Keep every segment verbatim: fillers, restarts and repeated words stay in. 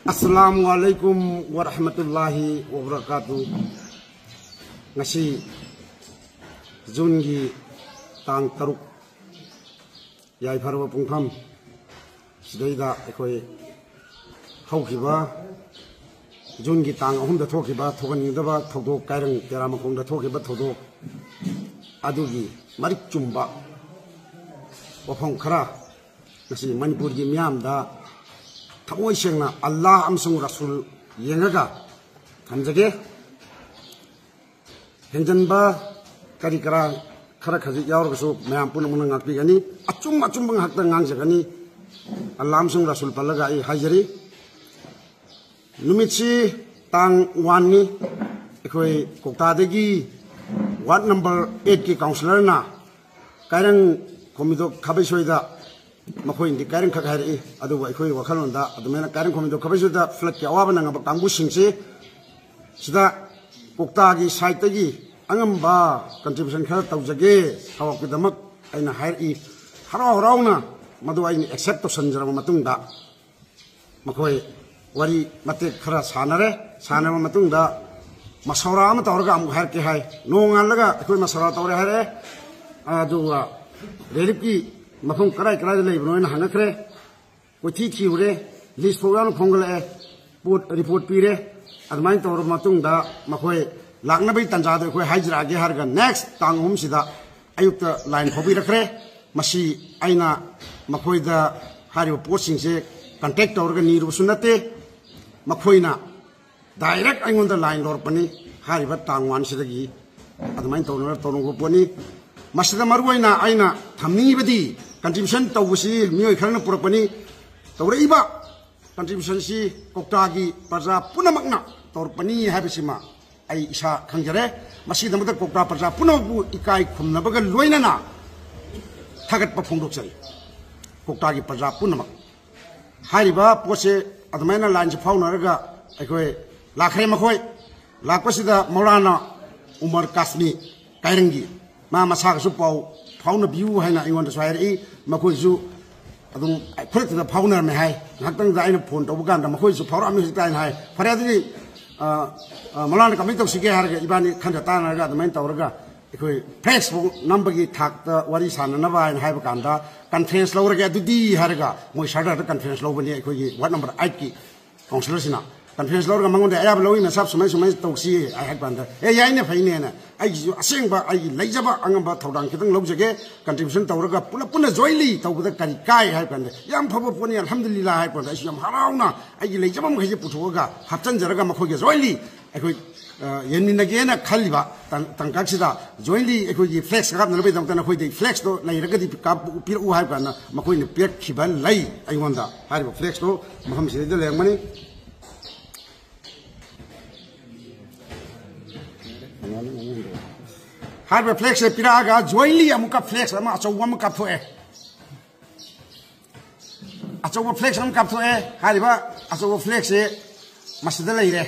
ꯑꯁꯂꯥꯃꯨ ꯑꯂꯥꯏꯀꯨꯝ ꯋꯔꯍꯃꯇꯨꯜꯂꯥꯍꯤ ꯋꯕꯔꯀꯥꯇꯨ꯫ ꯉꯁꯤ ꯖꯨꯟꯒꯤ ꯇꯥꯡ ꯇꯔꯨꯛ, ꯌꯥꯏꯐꯔꯕ ꯄꯨꯡꯐꯝ ꯁꯤꯗꯩꯗ ꯑꯩꯈꯣꯏ ꯍꯧꯈꯤꯕ ꯖꯨꯟꯒꯤ ꯇꯥꯡ ꯑꯍꯨꯝꯗ ꯊꯣꯛꯈꯤꯕ ꯊꯣꯛꯍꯟꯅꯤꯡꯗꯕ ꯊꯧꯗꯣꯛ, ꯀꯥꯏꯔꯪ ꯇꯦꯔꯥꯃꯈꯣꯡꯗ ꯊꯣꯛꯈꯤꯕ ꯊꯧꯗꯣꯛ ꯑꯗꯨꯒꯤ ꯃꯔꯤꯛ ꯆꯨꯝꯕ ꯋꯥꯐꯝ ꯈꯔ ꯉꯁꯤ ꯃꯅꯤꯄꯨꯔꯒꯤ ꯃꯤꯌꯥꯝꯗ ꯊꯃꯣꯏ ꯁꯦꯡꯅ ꯑꯜꯂꯥꯍ ꯑꯃꯁꯨꯡ ꯔꯁꯨꯜ ꯌꯦꯡꯉꯒ ꯊꯝꯖꯒꯦ꯫ ꯍꯦꯟꯖꯟꯕ ꯀꯔꯤ ꯀꯔꯥ ꯈꯔ ꯈꯖꯤꯛ ꯌꯥꯎꯔꯒꯁꯨ ꯃꯌꯥꯝ ꯄꯨꯝꯅꯃꯛꯅ ꯉꯥꯛꯄꯤꯒꯅꯤ꯫ ꯑꯆꯨꯝ ꯑꯆꯨꯝꯕ ꯉꯥꯛꯇ ꯉꯥꯡꯖꯒꯅꯤ꯫ ꯑꯜꯂꯥꯍ ꯑꯃꯁꯨꯡ ꯔꯁꯨꯜ ꯄꯜꯂꯒ ꯑꯩ ꯍꯥꯏꯖꯔꯤ꯫ ꯅꯨꯃꯤꯠꯁꯤ ꯇꯥꯡ ꯋꯥꯟꯅꯤ꯫ ꯑꯩꯈꯣꯏ ꯀꯧꯇꯥꯗꯒꯤ ꯋꯥꯔꯗ ꯅꯝꯕꯔ ꯑꯩꯠꯀꯤ ꯀꯥꯎꯟꯁꯤꯂꯔꯅ ꯀꯥꯏꯔꯪ ꯈꯣꯝꯃꯤꯗꯣꯛ ꯈꯥꯕꯩꯁꯣꯏꯗ ꯃꯈꯣꯏꯅꯗꯤ ꯀꯥꯏꯔꯪꯈꯛ ꯍꯥꯏꯔꯛꯏ, ꯑꯗꯨꯕꯨ ꯑꯩꯈꯣꯏꯒꯤ ꯋꯥꯈꯜꯂꯣꯟꯗ ꯑꯗꯨꯃꯥꯏꯅ ꯀꯥꯏꯔꯪ ꯈꯣꯝꯃꯤꯗꯣꯛ ꯈꯥꯕꯩꯁꯣꯏꯗ ꯐ꯭ꯂꯠꯀꯤ ꯑꯋꯥꯕ ꯅꯪꯉꯕ ꯀꯥꯡꯕꯨꯁꯤꯡꯁꯤ ꯁꯤꯗ ꯀꯣꯛꯇꯥꯒꯤ ꯁꯥꯏꯠꯇꯒꯤ ꯑꯉꯝꯕ ꯀꯟꯇ꯭ꯔꯤꯕ꯭ꯌꯨꯁꯟ ꯈꯔ ꯇꯧꯖꯒꯦ, ꯊꯧꯔꯥꯡꯒꯤꯗꯃꯛ ꯑꯩꯅ ꯍꯥꯏꯔꯛꯏ꯫ ꯍꯔꯥꯎ ꯍꯔꯥꯎꯅ ꯃꯗꯨ ꯑꯩꯅ ꯑꯦꯛꯁꯦꯞ ꯇꯧꯁꯟꯖꯔꯕ ꯃꯇꯨꯡꯗ ꯃꯈꯣꯏ ꯋꯥꯔꯤ ꯃꯇꯦꯛ ꯈꯔ ꯁꯥꯟꯅꯔꯦ꯫ ꯁꯥꯟꯅꯔꯕ ꯃꯇꯨꯡꯗ ꯃꯁꯧꯔꯥ ꯑꯃ ꯇꯧꯔꯒ ꯑꯃꯨꯛ ꯍꯥꯏꯔꯛꯀꯦ ꯍꯥꯏ꯫ ꯅꯣꯡꯉꯥꯜꯂꯒ ꯑꯩꯈꯣꯏ ꯃꯁꯧꯔꯥ ꯇꯧꯔꯦ ꯍꯥꯏꯔꯛꯑꯦ꯫ ꯑꯗꯨꯒ ꯔꯤꯂꯤꯐꯀꯤ ꯃꯐꯝ ꯀꯗꯥꯏ ꯀꯗꯥꯏꯗ ꯂꯩꯕꯅꯣ ꯍꯥꯏꯅ ꯍꯪꯉꯛꯈ꯭ꯔꯦ꯫ ꯀꯣꯏꯊꯤ ꯊꯤꯔꯨꯔꯦ, ꯂꯤꯁ ꯐꯥꯎ ꯌꯥꯎꯅ ꯈꯣꯝꯒꯠꯂꯛꯑꯦ, ꯄꯣꯠ ꯔꯤꯄꯣꯔꯠ ꯄꯤꯔꯦ꯫ ꯑꯗꯨꯃꯥꯏꯅ ꯇꯧꯔꯕ ꯃꯇꯨꯡꯗ ꯃꯈꯣꯏ ꯂꯥꯛꯅꯕꯒꯤ ꯇꯥꯟꯖꯥꯗꯣ ꯑꯩꯈꯣꯏ ꯍꯥꯏꯖꯔꯛꯑꯒꯦ ꯍꯥꯏꯔꯒ ꯅꯦꯛꯁ ꯇꯥꯡ ꯑꯍꯨꯝꯁꯤꯗ ꯑꯌꯨꯛꯇ ꯂꯥꯏꯟ ꯐꯥꯎꯕꯤꯔꯛꯈ꯭ꯔꯦ꯫ ꯃꯁꯤ ꯑꯩꯅ ꯃꯈꯣꯏꯗ ꯍꯥꯏꯔꯤꯕ ꯄꯣꯠꯁꯤꯡꯁꯦ ꯀꯟꯇꯦꯛ ꯇꯧꯔꯒ ꯅꯤꯔꯨꯕꯁꯨ ꯅꯠꯇꯦ, ꯃꯈꯣꯏꯅ ꯗꯥꯏꯔꯦꯛ ꯑꯩꯉꯣꯟꯗ ꯂꯥꯏꯟ ꯂꯧꯔꯛꯄꯅꯤ꯫ ꯍꯥꯏꯔꯤꯕ ꯇꯥꯡ ꯋꯥꯟꯁꯤꯗꯒꯤ ꯑꯗꯨꯃꯥꯏꯅ ꯇꯧꯅ ꯇꯧꯔꯨꯕ ꯄꯣꯠꯅꯤ꯫ ꯃꯁꯤꯗ ꯃꯔꯨꯑꯣꯏꯅ ꯑꯩꯅ ꯊꯝꯅꯤꯡꯉꯤꯕꯗꯤ, ꯀꯟꯇ꯭ꯔꯤꯕ꯭ꯌꯨꯁꯟ ꯇꯧꯕꯁꯤ ꯃꯤꯑꯣꯏ ꯈꯔꯅ ꯄꯨꯔꯛꯄꯅꯤ꯫ ꯇꯧꯔꯛꯏꯕ ꯀꯟꯇ꯭ꯔꯤꯕ꯭ꯌꯨꯁꯟꯁꯤ ꯀꯧꯇꯥꯒꯤ ꯄ꯭ꯔꯖꯥ ꯄꯨꯝꯅꯃꯛꯅ ꯇꯧꯔꯛꯄꯅꯤ ꯍꯥꯏꯕꯁꯤꯃ ꯑꯩ ꯏꯁꯥ ꯈꯪꯖꯔꯦ꯫ ꯃꯁꯤꯒꯤꯗꯃꯛꯇ ꯀꯧꯇꯥ ꯄ꯭ꯔꯖꯥ ꯄꯨꯝꯅꯃꯛꯄꯨ ꯏꯀꯥꯏ ꯈꯨꯝꯅꯕꯒ ꯂꯣꯏꯅꯅ ꯊꯥꯒꯠꯄ ꯐꯣꯡꯗꯣꯛꯆꯔꯤ꯫ ꯀꯧꯇꯥꯒꯤ ꯄ꯭ꯔꯖꯥ ꯄꯨꯝꯅꯃꯛ ꯍꯥꯏꯔꯤꯕ ꯄꯣꯠꯁꯦ ꯑꯗꯨꯃꯥꯏꯅ ꯂꯥꯏꯟꯁꯦ ꯐꯥꯎꯅꯔꯒ ꯑꯩꯈꯣꯏ ꯂꯥꯛꯈ꯭ꯔꯦ꯫ ꯃꯈꯣꯏ ꯂꯥꯛꯄꯁꯤꯗ ꯃꯧꯂꯥꯅꯥ ꯎꯃꯔ ꯀꯥꯁꯃꯤ ꯀꯥꯏꯔꯪꯒꯤ ꯃꯥ ꯃꯁꯥꯒꯁꯨ ꯄꯥꯎ ꯐꯥꯎꯅꯕꯤꯌꯨ ꯍꯥꯏꯅ ꯑꯩꯉꯣꯟꯗꯁꯨ ꯍꯥꯏꯔꯛꯏ꯫ ꯃꯈꯣꯏꯁꯨ ꯑꯗꯨꯝ ꯐꯨꯔꯤꯠꯇꯨꯗ ꯐꯥꯎꯅꯔꯝꯃꯦ ꯍꯥꯏ꯫ ꯉꯥꯏꯍꯥꯛꯇꯪꯗ ꯑꯩꯅ ꯐꯣꯟ ꯇꯧꯕ ꯀꯥꯟꯗ ꯃꯈꯣꯏꯁꯨ ꯐꯥꯎꯔꯛꯑꯝꯃꯤ ꯍꯧꯖꯤꯛꯇ ꯍꯥꯏꯅ ꯍꯥꯏ꯫ ꯐꯔꯦ, ꯑꯗꯨꯗꯤ, ꯑ, ꯑ, ꯃꯧꯂꯥꯅ ꯀꯃꯥꯏꯅ ꯇꯧꯁꯤꯒꯦ ꯍꯥꯏꯔꯒ ꯏꯕꯥꯅꯤ ꯈꯟꯅ ꯇꯥꯟꯅꯔꯒ ꯑꯗꯨꯃꯥꯏꯅ ꯇꯧꯔꯒ ꯑꯩꯈꯣꯏ ꯐ꯭ꯂꯦꯛꯁ ꯐꯥꯎ ꯅꯝꯕꯒꯤ ꯊꯥꯛꯇ ꯋꯥꯔꯤ ꯁꯥꯟꯅꯅꯕ ꯍꯥꯏꯅ ꯍꯥꯏꯕ ꯀꯥꯟꯗ, ꯀꯟꯐ꯭ꯔꯦꯟꯁ ꯂꯧꯔꯒꯦ ꯑꯗꯨꯗꯤ ꯍꯥꯏꯔꯒ ꯃꯣꯏ ꯁꯔꯗꯔꯗ ꯀꯟꯐ꯭ꯔꯦꯟꯁ ꯂꯧꯕꯅꯤ ꯑꯩꯈꯣꯏꯒꯤ ꯋꯥꯔꯗ ꯅꯝꯕꯔ ꯑꯥꯏꯠꯀꯤ ꯀꯥꯎꯟꯁꯤꯂꯔꯁꯤꯅ꯫ ꯀꯟꯐ꯭ꯔꯦꯟꯁ ꯂꯧꯔꯒ ꯃꯉꯣꯟꯗ ꯑꯌꯥꯕ ꯂꯧꯏ, ꯃꯁꯥꯞ ꯁꯨꯃꯥꯏ ꯁꯨꯃꯥꯏꯅ ꯇꯧꯁꯤ ꯍꯥꯏ ꯍꯥꯏꯕ ꯀꯥꯟꯗ, "ꯑꯦ, ꯌꯥꯏꯅꯦ, ꯐꯩꯅꯦꯅ, ꯑꯩꯒꯤꯁꯨ ꯑꯁꯦꯡꯕ ꯑꯩꯒꯤ ꯂꯩꯖꯕ ꯑꯉꯝꯕ ꯊꯧꯗꯥꯡ ꯈꯤꯇꯪ ꯂꯧꯖꯒꯦ, ꯀꯟꯇ꯭ꯔꯤꯕ꯭ꯌꯨꯁꯟ ꯇꯧꯔꯒ ꯄꯨꯂꯞ ꯄꯨꯟꯅ ꯖꯣꯏꯟꯂꯤ ꯇꯧꯕꯗ ꯀꯔꯤ ꯀꯥꯏ?" ꯍꯥꯏꯕ ꯀꯥꯟꯗ, "ꯌꯥꯝ ꯐꯕ ꯄꯣꯠꯅꯤ, ꯑꯜꯍꯝꯗꯨꯂꯤꯜꯂꯥ" ꯍꯥꯏꯕ ꯀꯥꯟꯗ, ꯑꯩꯁꯨ ꯌꯥꯝ ꯍꯔꯥꯎꯅ ꯑꯩꯒꯤ ꯂꯩꯖꯕ ꯃꯈꯩꯁꯦ ꯄꯨꯊꯣꯛꯑꯒ ꯍꯥꯞꯆꯤꯟꯖꯔꯒ ꯃꯈꯣꯏꯒ ꯖꯣꯏꯟꯂꯤ ꯑꯩꯈꯣꯏ, ꯑ, ꯌꯦꯡꯃꯤꯟꯅꯒꯦꯅ ꯈꯜꯂꯤꯕ ꯇꯥꯡ-, ꯇꯥꯡꯀꯛꯁꯤꯗ ꯖꯣꯏꯟꯂꯤ ꯑꯩꯈꯣꯏꯒꯤ ꯐ꯭ꯂꯦꯛꯁ ꯀꯥꯞꯅꯅꯕꯒꯤꯗꯃꯛꯇ ꯅꯈꯣꯏꯗꯩ ꯐ꯭ꯂꯦꯛꯁꯇꯣ ꯂꯩꯔꯒꯗꯤ ꯀꯥꯞ-, ꯄꯤꯔꯛꯎ ꯍꯥꯏꯕ ꯀꯥꯟꯗ ꯃꯈꯣꯏꯅ ꯄꯤꯔꯛꯈꯤꯕ ꯂꯩ ꯑꯩꯉꯣꯟꯗ꯫ ꯍꯥꯏꯔꯤꯕ ꯐ꯭ꯂꯦꯛꯁꯇꯣ ꯃꯐꯝꯁꯤꯗꯩꯗ ꯂꯩꯔꯝꯒꯅꯤ꯫ ꯍꯥꯏꯔꯤꯕ ꯐ꯭ꯂꯦꯛꯁꯁꯦ ꯄꯤꯔꯛꯑꯒ ꯖꯣꯏꯟꯂꯤ ꯑꯃꯨꯛꯀ ꯐ꯭ꯂꯦꯛꯁ ꯑꯃ ꯑꯆꯧꯕ ꯑꯃ ꯀꯥꯞꯊꯣꯛꯑꯦ꯫ ꯑꯆꯧꯕ ꯐ꯭ꯂꯦꯛꯁ ꯑꯃ ꯀꯥꯞꯊꯣꯛꯑꯦ꯫ ꯍꯥꯏꯔꯤꯕ ꯑꯆꯧꯕ ꯐ꯭ꯂꯦꯛꯁꯁꯦ ꯃꯁꯤꯗ ꯂꯩꯔꯦ꯫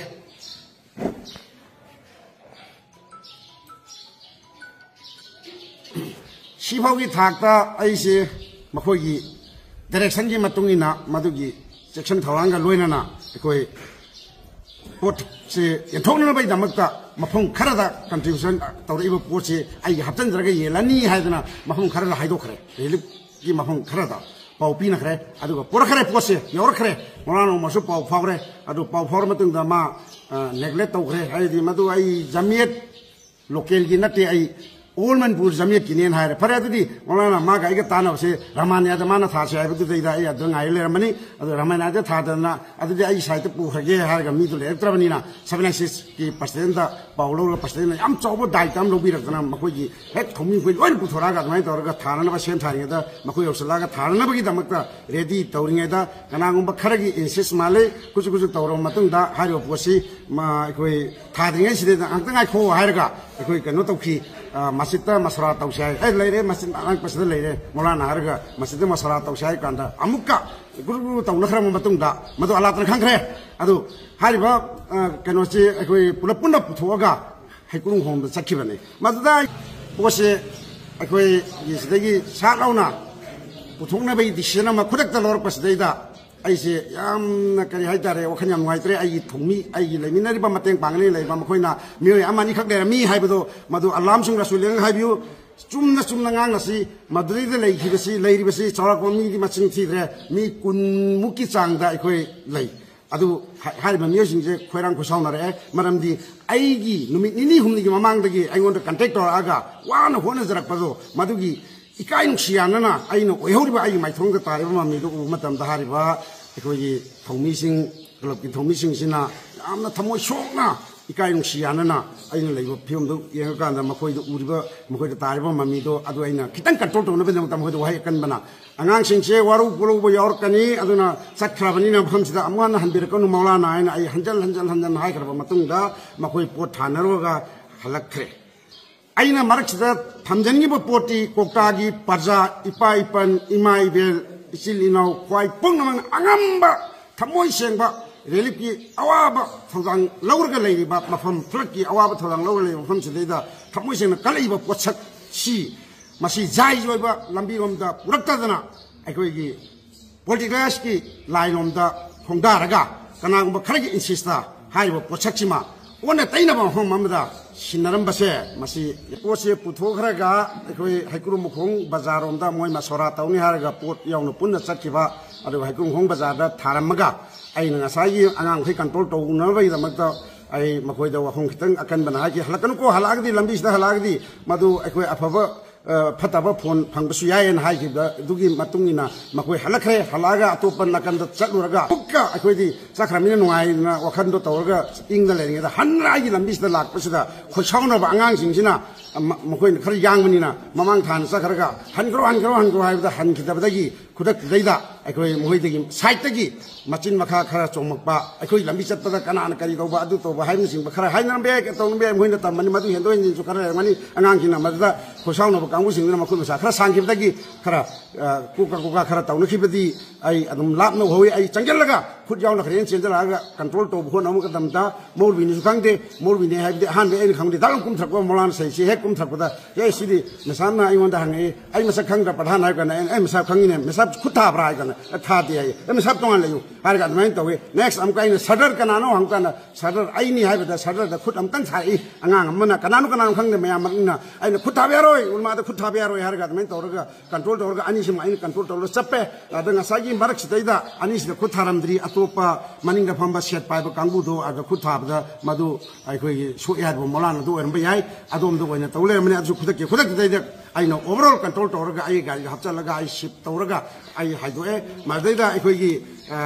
ꯁꯤꯐꯥꯎꯒꯤ ꯊꯥꯛꯇ ꯑꯩꯁꯦ ꯃꯈꯣꯏꯒꯤ ꯗꯥꯏꯔꯦꯛꯁꯟꯒꯤ ꯃꯇꯨꯡ ꯏꯟꯅ ꯃꯗꯨꯒꯤ ꯆꯦꯛꯁꯤꯟ ꯊꯧꯔꯥꯡꯒ ꯂꯣꯏꯅꯅ ꯑꯩꯈꯣꯏ ꯄꯣꯠꯁꯦ ꯌꯦꯟꯊꯣꯛꯅꯅꯕꯒꯤꯗꯃꯛꯇ ꯃꯐꯝ ꯈꯔꯗ ꯀꯟꯇ꯭ꯔꯤꯕ꯭ꯌꯨꯁꯟ ꯇꯧꯔꯛꯏꯕ ꯄꯣꯠꯁꯦ ꯑꯩꯒꯤ ꯍꯥꯞꯆꯤꯟꯖꯔꯒ ꯌꯦꯜꯂꯅꯤ ꯍꯥꯏꯗꯅ ꯃꯐꯝ ꯈꯔꯗ ꯍꯥꯏꯗꯣꯛꯈ꯭ꯔꯦ꯫ ꯔꯤꯂꯤꯐꯀꯤ ꯃꯐꯝ ꯈꯔꯗ ꯄꯥꯎ ꯄꯤꯅꯈ꯭ꯔꯦ꯫ ꯑꯗꯨꯒ ꯄꯨꯔꯛꯈ꯭ꯔꯦ, ꯄꯣꯠꯁꯦ ꯌꯧꯔꯛꯈ꯭ꯔꯦ꯫ ꯃꯣꯂꯥꯅ ꯅꯣꯡꯃꯁꯨ ꯄꯥꯎ ꯐꯥꯎꯔꯦ꯫ ꯑꯗꯨ ꯄꯥꯎ ꯐꯥꯎꯔ ꯃꯇꯨꯡꯗ ꯃꯥ, ꯑ, ꯅꯦꯒ꯭ꯂꯦꯛ ꯇꯧꯈ꯭ꯔꯦ꯫ ꯍꯥꯏꯗꯤ ꯃꯗꯨ ꯑꯩ ꯖꯃꯤꯌꯠ ꯂꯣꯀꯦꯜꯒꯤ ꯅꯠꯇꯦ, ꯑꯩ ꯑꯣꯜ ꯃꯅꯤꯄꯨꯔ ꯖꯃꯤꯌꯠꯀꯤꯅꯦꯅ ꯍꯥꯏꯔꯦ꯫ ꯐꯔꯦ, ꯑꯗꯨꯗꯤ ꯃꯣꯂꯥꯅ ꯃꯥꯒ ꯑꯩꯒ ꯇꯥꯟꯅꯕꯁꯦ ꯔꯍꯃꯥꯅꯤꯌꯥꯗ ꯃꯥꯅ ꯊꯥꯁꯦ ꯍꯥꯏꯕꯗꯨꯗꯩꯗ ꯑꯩ ꯑꯗꯨ ꯉꯥꯏꯔ ꯂꯩꯔꯝꯃꯅꯤ꯫ ꯑꯗꯨ ꯔꯍꯃꯥꯅꯤꯌꯥꯗ ꯊꯥꯗꯅ ꯑꯗꯨꯗꯤ ꯑꯩ ꯁꯥꯏꯠꯇ ꯄꯨꯈ꯭ꯔꯒꯦ ꯍꯥꯏꯔꯒ ꯃꯤꯗꯨ ꯂꯩꯔꯛꯇ꯭ꯔꯕꯅꯤꯅ, ꯁꯚꯦꯟ ꯑꯥꯏ ꯁꯤꯛꯁꯀꯤ ꯄ꯭ꯔꯁꯤꯗꯦꯟꯗ ꯄꯥꯎ ꯂꯧꯔꯒ ꯄ꯭ꯔꯁꯤꯗꯦꯟꯅ ꯌꯥꯝ ꯆꯥꯎꯕ ꯗꯥꯏꯇ ꯑꯃ ꯂꯧꯕꯤꯔꯛꯇꯅ ꯃꯈꯣꯏꯒꯤ ꯍꯦꯛ ꯊꯧꯃꯤꯈꯣꯏ ꯂꯣꯏꯅ ꯄꯨꯊꯣꯔꯛꯑꯒ ꯑꯗꯨꯃꯥꯏꯅ ꯇꯧꯔꯒ ꯊꯥꯅꯅꯕ ꯁꯦꯝ ꯁꯥꯔꯤꯉꯩꯗ ꯃꯈꯣꯏ ꯌꯧꯁꯤꯜꯂꯛꯑꯒ ꯊꯥꯅꯅꯕꯒꯤꯗꯃꯛꯇ ꯔꯦꯗꯤ ꯇꯧꯔꯤꯉꯩꯗ ꯀꯅꯥꯒꯨꯝꯕ ꯈꯔꯒꯤ ꯏꯟꯁꯤꯁ ꯃꯥꯜꯂꯤ꯫ ꯈꯨꯠꯁꯨ ꯈꯨꯠꯁꯨ ꯇꯧꯔꯕ ꯃꯇꯨꯡꯗ ꯍꯥꯏꯔꯤꯕ ꯄꯣꯠꯁꯤ ꯃ-, ꯑꯩꯈꯣꯏ ꯊꯥꯗ꯭ꯔꯤꯉꯩꯁꯤꯗ "ꯉꯥꯛꯇ ꯉꯥꯏꯈꯣ" ꯍꯥꯏꯔꯒ ꯑꯩꯈꯣꯏ ꯀꯩꯅꯣ ꯇꯧꯈꯤ꯫ ꯑ, ꯃꯁꯖꯤꯠꯇ ꯃꯁꯥꯂꯥ ꯇꯧꯁꯦ ꯍꯥꯏ꯫ "ꯑꯦ, ꯂꯩꯔꯦ, ꯃꯁꯖꯤꯠ ꯑꯅꯛꯄꯁꯤꯗ ꯂꯩꯔꯦ, ꯃꯣꯂꯥꯅ" ꯍꯥꯏꯔꯒ ꯃꯁꯖꯤꯠꯇ ꯃꯁꯥꯂꯥ ꯇꯧꯁꯦ ꯍꯥꯏ ꯀꯥꯟꯗ ꯑꯃꯨꯛꯀ ꯒ꯭ꯔꯨꯞ ꯒ꯭ꯔꯨꯞ ꯇꯧꯅꯈ꯭ꯔꯕ ꯃꯇꯨꯡꯗ ꯃꯗꯨ ꯑꯂꯥꯠꯇꯅ ꯈꯪꯈ꯭ꯔꯦ꯫ ꯑꯗꯨ ꯍꯥꯏꯔꯤꯕ, ꯑ, ꯀꯩꯅꯣꯁꯤ ꯑꯩꯈꯣꯏ ꯄꯨꯂꯞ ꯄꯨꯟꯅ ꯄꯨꯊꯣꯛꯑꯒ ꯍꯩꯀ꯭ꯔꯨ ꯍꯣꯝꯗ ꯆꯠꯈꯤꯕꯅꯤ꯫ ꯃꯗꯨꯗ ꯄꯣꯠꯁꯦ ꯑꯩꯈꯣꯏꯒꯤ ꯁꯤꯗꯒꯤ ꯁꯥꯠ ꯂꯥꯎꯅ ꯄꯨꯊꯣꯛꯅꯕꯒꯤ decision ꯑꯃ ꯈꯨꯗꯛꯇ ꯂꯧꯔꯛꯄꯁꯤꯗꯩꯗ ꯑꯩꯁꯦ ꯌꯥꯝꯅ, ꯀꯔꯤ ꯍꯥꯏꯇꯥꯔꯦ, ꯋꯥꯈꯜ ꯌꯥꯝ ꯅꯨꯡꯉꯥꯏꯇ꯭ꯔꯦ꯫ ꯑꯩꯒꯤ ꯊꯧꯃꯤ, ꯑꯩꯒꯤ ꯂꯩꯃꯤꯟꯅꯔꯤꯕ, ꯃꯇꯦꯡ ꯄꯥꯡꯒꯅꯤ ꯂꯩꯕ ꯃꯈꯣꯏꯅ ꯃꯤꯑꯣꯏ ꯑꯃ ꯑꯅꯤꯈꯛ ꯂꯩꯔꯝꯃꯤ ꯍꯥꯏꯕꯗꯣ, ꯃꯗꯨ ꯑꯂꯥꯝꯁꯤꯡ ꯔꯁꯨꯂꯦꯡ ꯍꯥꯏꯕꯤꯌꯨ꯫ ꯆꯨꯝꯅ ꯆꯨꯝꯅ ꯉꯥꯡꯅꯁꯤ꯫ ꯃꯗꯨꯗꯩꯗ ꯂꯩꯈꯤꯕꯁꯤ, ꯂꯩꯔꯤꯕꯁꯤ ꯆꯥꯎꯔꯥꯛꯄ ꯃꯤꯗꯤ ꯃꯁꯤꯡ ꯊꯤꯗ꯭ꯔꯦ, ꯃꯤ ꯀꯨꯟꯃꯨꯛꯀꯤ ꯆꯥꯡꯗ ꯑꯩꯈꯣꯏ ꯂꯩ꯫ ꯑꯗꯨ ꯍꯥꯏ-, ꯍꯥꯏꯔꯤꯕ ꯃꯤꯑꯣꯏꯁꯤꯡꯁꯦ ꯈꯣꯏꯔꯥꯡ ꯈꯣꯏꯁꯥꯎꯅꯔꯛꯑꯦ꯫ ꯃꯔꯝꯗꯤ ꯑꯩꯒꯤ ꯅꯨꯃꯤꯠ ꯅꯤꯅꯤ ꯍꯨꯝꯅꯤꯒꯤ ꯃꯃꯥꯡꯗꯒꯤ ꯑꯩꯉꯣꯟꯗ contact ꯇꯧꯔꯛꯑꯒ ꯋꯥꯅ ꯍꯣꯠꯅꯖꯔꯛꯄꯗꯣ, ꯃꯗꯨꯒꯤ ꯏꯀꯥꯏ ꯅꯨꯡꯁꯤ ꯌꯥꯅꯅ ꯑꯩꯅ ꯑꯣꯏꯍꯧꯔꯤꯕ ꯑꯩꯒꯤ ꯃꯥꯏꯊꯣꯡꯗ ꯇꯥꯔꯤꯕ ꯃꯃꯤꯗꯨ ꯎꯕ ꯃꯇꯝꯗ, ꯍꯥꯏꯔꯤꯕ ꯑꯩꯈꯣꯏꯒꯤ ꯊꯧꯃꯤꯁꯤꯡ, club ꯀꯤ ꯊꯧꯃꯤꯁꯤꯡꯁꯤꯅ ꯌꯥꯝꯅ ꯊꯃꯣꯏ ꯁꯣꯛꯅ, ꯏꯀꯥꯏ ꯅꯨꯡꯁꯤ ꯌꯥꯅꯅ ꯑꯩꯅ ꯂꯩꯕ ꯐꯤꯕꯝꯗꯨ ꯌꯦꯡꯉꯀꯥꯟꯗ, ꯃꯈꯣꯏꯗ ꯎꯔꯤꯕ, ꯃꯈꯣꯏꯗ ꯇꯥꯔꯤꯕ ꯃꯃꯤꯗꯣ, ꯑꯗꯨ ꯑꯩꯅ ꯈꯤꯇꯪ control ꯇꯧꯅꯕꯒꯤꯗꯃꯛꯇ ꯃꯈꯣꯏꯗ ꯋꯥꯍꯩ ꯑꯀꯟꯕꯅ, "ꯑꯉꯥꯡꯁꯤꯡꯁꯦ ꯋꯥꯔꯧ ꯄꯨꯔꯧꯕ ꯌꯥꯎꯔꯛꯀꯅꯤ, ꯑꯗꯨꯅ ꯆꯠꯈ꯭ꯔꯕꯅꯤꯅ ꯃꯐꯝꯁꯤꯗ ꯑꯃꯨꯛ ꯍꯟꯅ ꯍꯟꯕꯤꯔꯛꯀꯅꯨ ꯃꯧꯂꯥꯅ" ꯍꯥꯏꯅ ꯑꯩ ꯍꯟꯖꯟ ꯍꯟꯖꯟ ꯍꯟꯖꯟ ꯍꯥꯏꯈ꯭ꯔꯕ ꯃꯇꯨꯡꯗ, ꯃꯈꯣꯏ ꯄꯣꯠ ꯊꯥꯅꯔꯨꯔꯒ ꯍꯜꯂꯛꯈ꯭ꯔꯦ꯫ ꯑꯩꯅ ꯃꯔꯛꯁꯤꯗ ꯊꯝꯖꯟꯈꯤꯕ ꯄꯣꯠꯇꯤ ꯀꯣꯛꯇꯥꯒꯤ ꯄ꯭ꯔꯖꯥ, ꯏꯄꯥ ꯏꯄꯟ, ꯏꯃꯥ ꯏꯕꯦꯜ, ꯏꯆꯤꯜ ꯏꯅꯥꯎ, ꯈ꯭ꯋꯥꯏ ꯄꯨꯝꯅꯃꯛꯅ ꯑꯉꯝꯕ, ꯊꯃꯣꯏ ꯁꯦꯡꯕ, relief ꯀꯤ ꯑꯋꯥꯕ ꯊꯧꯗꯥꯡ ꯂꯧꯔꯒ ꯂꯩꯔꯤꯕ ꯃꯐꯝ, flood ꯀꯤ ꯑꯋꯥꯕ ꯊꯧꯗꯥꯡ ꯂꯧꯔꯒ ꯂꯩꯔꯤꯕ ꯃꯐꯝꯁꯤꯗꯩꯗ ꯊꯃꯣꯏ ꯁꯦꯡꯅ ꯀꯜꯂꯛꯏꯕ ꯄꯣꯠꯁꯛꯁꯤ, ꯃꯁꯤ ꯖꯥꯏꯖ ꯑꯣꯏꯕ ꯂꯝꯕꯤꯔꯣꯝꯗ ꯄꯨꯔꯛꯇꯗꯅ, ꯑꯩꯈꯣꯏꯒꯤ politics ꯀꯤ line ꯂꯣꯝꯗ ꯈꯣꯡꯗꯥꯔꯒ, ꯀꯅꯥꯒꯨꯝꯕ ꯈꯔꯒꯤ interest ꯇ ꯍꯥꯏꯔꯤꯕ ꯄꯣꯠꯁꯛꯁꯤꯃ ꯑꯣꯟꯅ ꯇꯩꯅꯕ ꯃꯐꯝ ꯑꯃꯗ ꯁꯤꯟꯅꯔꯝꯕꯁꯦ, ꯃꯁꯤ ꯄꯣꯠꯁꯦ ꯄꯨꯊꯣꯛꯈ꯭ꯔꯒ ꯑꯩꯈꯣꯏ ꯍꯩꯀ꯭ꯔꯨ ꯃꯈꯣꯡ ꯕꯖꯥꯔ ꯔꯣꯝꯗ ꯃꯣꯏ ꯃꯁꯣꯔꯥ ꯇꯧꯅꯤ ꯍꯥꯏꯔꯒ ꯄꯣꯠ ꯌꯥꯎꯅ ꯄꯨꯟꯅ ꯆꯠꯈꯤꯕ, ꯑꯗꯨꯒ ꯍꯩꯀ꯭ꯔꯨ ꯃꯈꯣꯡ ꯕꯖꯥꯔꯗ ꯊꯥꯔꯝꯃꯒ, ꯑꯩꯅ ꯉꯁꯥꯏꯒꯤ ꯑꯉꯥꯡ ꯃꯈꯩ control ꯇꯧꯅꯕꯒꯤꯗꯃꯛꯇ ꯑꯩ ꯃꯈꯣꯏꯗ ꯋꯥꯐꯝ ꯈꯤꯇꯪ ꯑꯀꯟꯕꯅ ꯍꯥꯏꯈꯤ, "ꯍꯜꯂꯛꯀꯅꯨꯀꯣ, ꯍꯜꯂꯛꯑꯒꯗꯤ ꯂꯝꯕꯤꯁꯤꯗ ꯍꯜꯂꯛꯑꯒꯗꯤ ꯃꯗꯨ ꯑꯩꯈꯣꯏ ꯑꯐꯕ, ꯑ, ꯐꯠꯇꯕ ꯐꯣꯟ ꯐꯪꯕꯁꯨ ꯌꯥꯏ" ꯍꯥꯏꯅ ꯍꯥꯏꯈꯤꯕꯗ, ꯑꯗꯨꯒꯤ ꯃꯇꯨꯡ ꯏꯟꯅ ꯃꯈꯣꯏ ꯍꯜꯂꯛꯈ꯭ꯔꯦ꯫ ꯍꯜꯂꯛꯑꯒ ꯑꯇꯣꯞꯄ ꯅꯥꯀꯟꯗ ꯆꯠꯂꯨꯔꯒ ꯑꯃꯨꯛꯀ ꯑꯩꯈꯣꯏꯗꯤ ꯆꯠꯈ꯭ꯔꯃꯤꯅ ꯅꯨꯡꯉꯥꯏꯅ ꯋꯥꯈꯜꯗꯣ ꯇꯧꯔꯒ ꯏꯪꯗ ꯂꯩꯔꯤꯉꯩꯗ, ꯍꯟꯅ ꯑꯩꯒꯤ ꯂꯝꯕꯤꯁꯤꯗ ꯂꯥꯛꯄꯁꯤꯗ ꯈꯣꯏꯁꯥꯎꯅꯕ ꯑꯉꯥꯡꯁꯤꯡꯁꯤꯅ, ꯃ-, ꯃꯈꯣꯏꯅ ꯈꯔ ꯌꯥꯡꯕꯅꯤꯅ, ꯃꯃꯥꯡ ꯊꯥꯅ ꯆꯠꯈ꯭ꯔꯒ, "ꯍꯟꯈ꯭ꯔꯣ, ꯍꯟꯈ꯭ꯔꯣ, ꯍꯟꯈ꯭ꯔꯣ" ꯍꯥꯏꯕꯗ ꯍꯟꯈꯤꯗꯕꯗꯒꯤ, ꯈꯨꯗꯛꯇꯨꯗꯩꯗ ꯑꯩꯈꯣꯏ ꯃꯈꯣꯏꯗꯒꯤ side ꯇꯒꯤ ꯃꯆꯤꯟ ꯃꯈꯥ ꯈꯔ ꯆꯣꯡꯂꯛꯄ, ꯑꯩꯈꯣꯏ ꯂꯝꯕꯤ ꯆꯠꯄꯗ ꯀꯅꯥꯅ ꯀꯔꯤ ꯇꯧꯕ, ꯑꯗꯨ ꯇꯧꯕ ꯍꯥꯏꯕꯅꯆꯤꯡꯕ ꯈꯔ ꯍꯥꯏꯅꯔꯝꯕ ꯌꯥꯏ, ꯇꯧꯔꯝꯕ ꯌꯥꯏ, ꯃꯈꯣꯏꯅ ꯇꯝꯕꯅꯤ, ꯃꯗꯨ ꯍꯦꯟꯗꯣꯛ ꯍꯦꯟꯖꯤꯟꯁꯨ ꯈꯔ ꯂꯩꯔꯝꯒꯅꯤ꯫ ꯑꯉꯥꯡꯁꯤꯡꯅ ꯃꯗꯨꯗ ꯈꯣꯏꯁꯥꯎꯅꯕ ꯀꯥꯡꯕꯨꯁꯤꯡꯗꯨꯅ ꯃꯈꯨꯠ ꯃꯁꯥ ꯈꯔ ꯁꯥꯡꯈꯤꯕꯗꯒꯤ ꯈꯔ, ꯑ, ꯀꯨꯀꯥ ꯀꯨꯀꯥ ꯈꯔ ꯇꯧꯅꯈꯤꯕꯗꯤ ꯑꯩ ꯑꯗꯨꯝ ꯂꯥꯞꯅ ꯎꯍꯧꯏ꯫ ꯑꯩ ꯆꯪꯁꯤꯜꯂꯒ ꯈꯨꯠ ꯌꯥꯎꯅ ꯈꯔ ꯍꯦꯟꯅ ꯆꯦꯟꯁꯤꯜꯂꯛꯑꯒ ꯀꯟꯇ꯭ꯔꯣꯜ ꯇꯧꯕ ꯍꯣꯠꯅꯕ ꯃꯇꯝꯗ, ꯃꯧꯔꯨꯕꯤꯅꯤꯁꯨ ꯈꯪꯗꯦ, ꯃꯧꯔꯨꯕꯤꯅꯤ ꯍꯥꯏꯕꯗꯤ ꯑꯍꯥꯟꯕ ꯑꯩꯅ ꯈꯪꯕꯗꯤ ꯗꯥ ꯂꯝꯀꯨꯝ ꯊꯛꯄ ꯃꯣꯂꯥꯅ ꯁꯩꯁꯤ ꯍꯦꯛ ꯀꯨꯝꯊꯔꯛꯄꯗ, "ꯑꯦ, ꯁꯤꯗꯤ ꯃꯦꯁꯥꯝꯅ ꯑꯩꯉꯣꯟꯗ ꯍꯪꯉꯛꯏ, ꯑꯩ ꯃꯁꯛ ꯈꯪꯗ꯭ꯔ ꯄ꯭ꯔꯙꯥꯟ?" ꯍꯥꯏꯔ ꯀꯥꯟꯗ ꯑꯩꯅ, "ꯑꯩ ꯃꯁꯥ ꯈꯪꯉꯤꯅꯦ, ꯃꯦꯁꯥꯝ ꯈꯨꯠ ꯊꯥꯕ꯭ꯔꯥ?" ꯍꯥꯏꯔ ꯀꯥꯟꯗ, "ꯑꯦ, ꯊꯥꯗꯦ" ꯍꯥꯏꯌꯦ꯫ "ꯑꯦ, ꯃꯦꯁꯥꯝ ꯇꯣꯉꯥꯟ ꯂꯩꯌꯨ" ꯍꯥꯏꯔꯒ ꯑꯗꯨꯃꯥꯏꯅ ꯇꯧꯋꯤ꯫ ꯅꯦꯛꯁ ꯑꯃꯨꯛꯀ ꯑꯩꯅ, "ꯁꯗꯔ ꯀꯅꯥꯅꯣ?" ꯍꯪꯕ ꯀꯥꯟꯗ, "ꯁꯗꯔ ꯑꯩꯅꯤ" ꯍꯥꯏꯕꯗ ꯁꯗꯔꯗ ꯈꯨꯠ ꯑꯃꯨꯛꯇꯪ ꯊꯥꯔꯛꯏ ꯑꯉꯥꯡ ꯑꯃꯅ, ꯀꯅꯥꯅꯣ ꯀꯅꯥꯅꯣ ꯈꯪꯗꯦ, ꯃꯌꯥꯝ ꯃꯅꯨꯡꯅ꯫ ꯑꯩꯅ, "ꯈꯨꯠ ꯊꯥꯕ ꯌꯥꯔꯣꯏ, ꯎꯂꯃꯥꯗ ꯈꯨꯠ ꯊꯥꯕ ꯌꯥꯔꯣꯏ" ꯍꯥꯏꯔꯒ ꯑꯗꯨꯃꯥꯏꯅ ꯇꯧꯔꯒ ꯀꯟꯇ꯭ꯔꯣꯜ ꯇꯧꯔꯒ ꯑꯅꯤꯁꯤꯃ ꯑꯩꯅ ꯀꯟꯇ꯭ꯔꯣꯜ ꯇꯧꯔꯒ ꯆꯠꯄꯦ꯫ ꯑꯗ ꯉꯁꯥꯏꯒꯤ ꯃꯔꯛꯁꯤꯗꯩꯗ ꯑꯅꯤꯁꯤꯗ ꯈꯨꯠ ꯊꯥꯔꯝꯗ꯭ꯔꯤ, ꯑꯇꯣꯞꯄ ꯃꯅꯤꯡꯗ ꯐꯝꯕ ꯁꯦꯠ ꯄꯥꯏꯕ ꯀꯥꯡꯕꯨꯗꯣ ꯑꯗ ꯈꯨꯠ ꯊꯥꯕꯗ ꯃꯗꯨ ꯑꯩꯈꯣꯏꯒꯤ ꯁꯣꯛꯑꯦ ꯍꯥꯏꯕ ꯃꯣꯂꯥꯟ ꯑꯗꯨ ꯑꯣꯏꯔꯝꯕ ꯌꯥꯏ꯫ ꯑꯗꯣꯝꯗ ꯑꯣꯏꯅ ꯇꯧ ꯂꯩꯔꯝꯕꯅꯤ꯫ ꯑꯗꯨꯁꯨ ꯈꯨꯗꯛꯀꯤ ꯈꯨꯗꯛꯇꯨꯗꯩꯗ ꯑꯩꯅ ꯑꯣꯚꯔꯑꯣꯜ ꯀꯟꯇ꯭ꯔꯣꯜ ꯇꯧꯔꯒ ꯑꯩ ꯒꯥꯔꯤꯗ ꯍꯥꯞꯆꯤꯜꯂꯒ ꯑꯩ ꯁꯤꯞ ꯇꯧꯔꯒ ꯑꯩ ꯍꯥꯏꯗꯣꯛꯑꯦ꯫ ꯃꯗꯩꯗ ꯑꯩꯈꯣꯏꯒꯤ, ꯑ,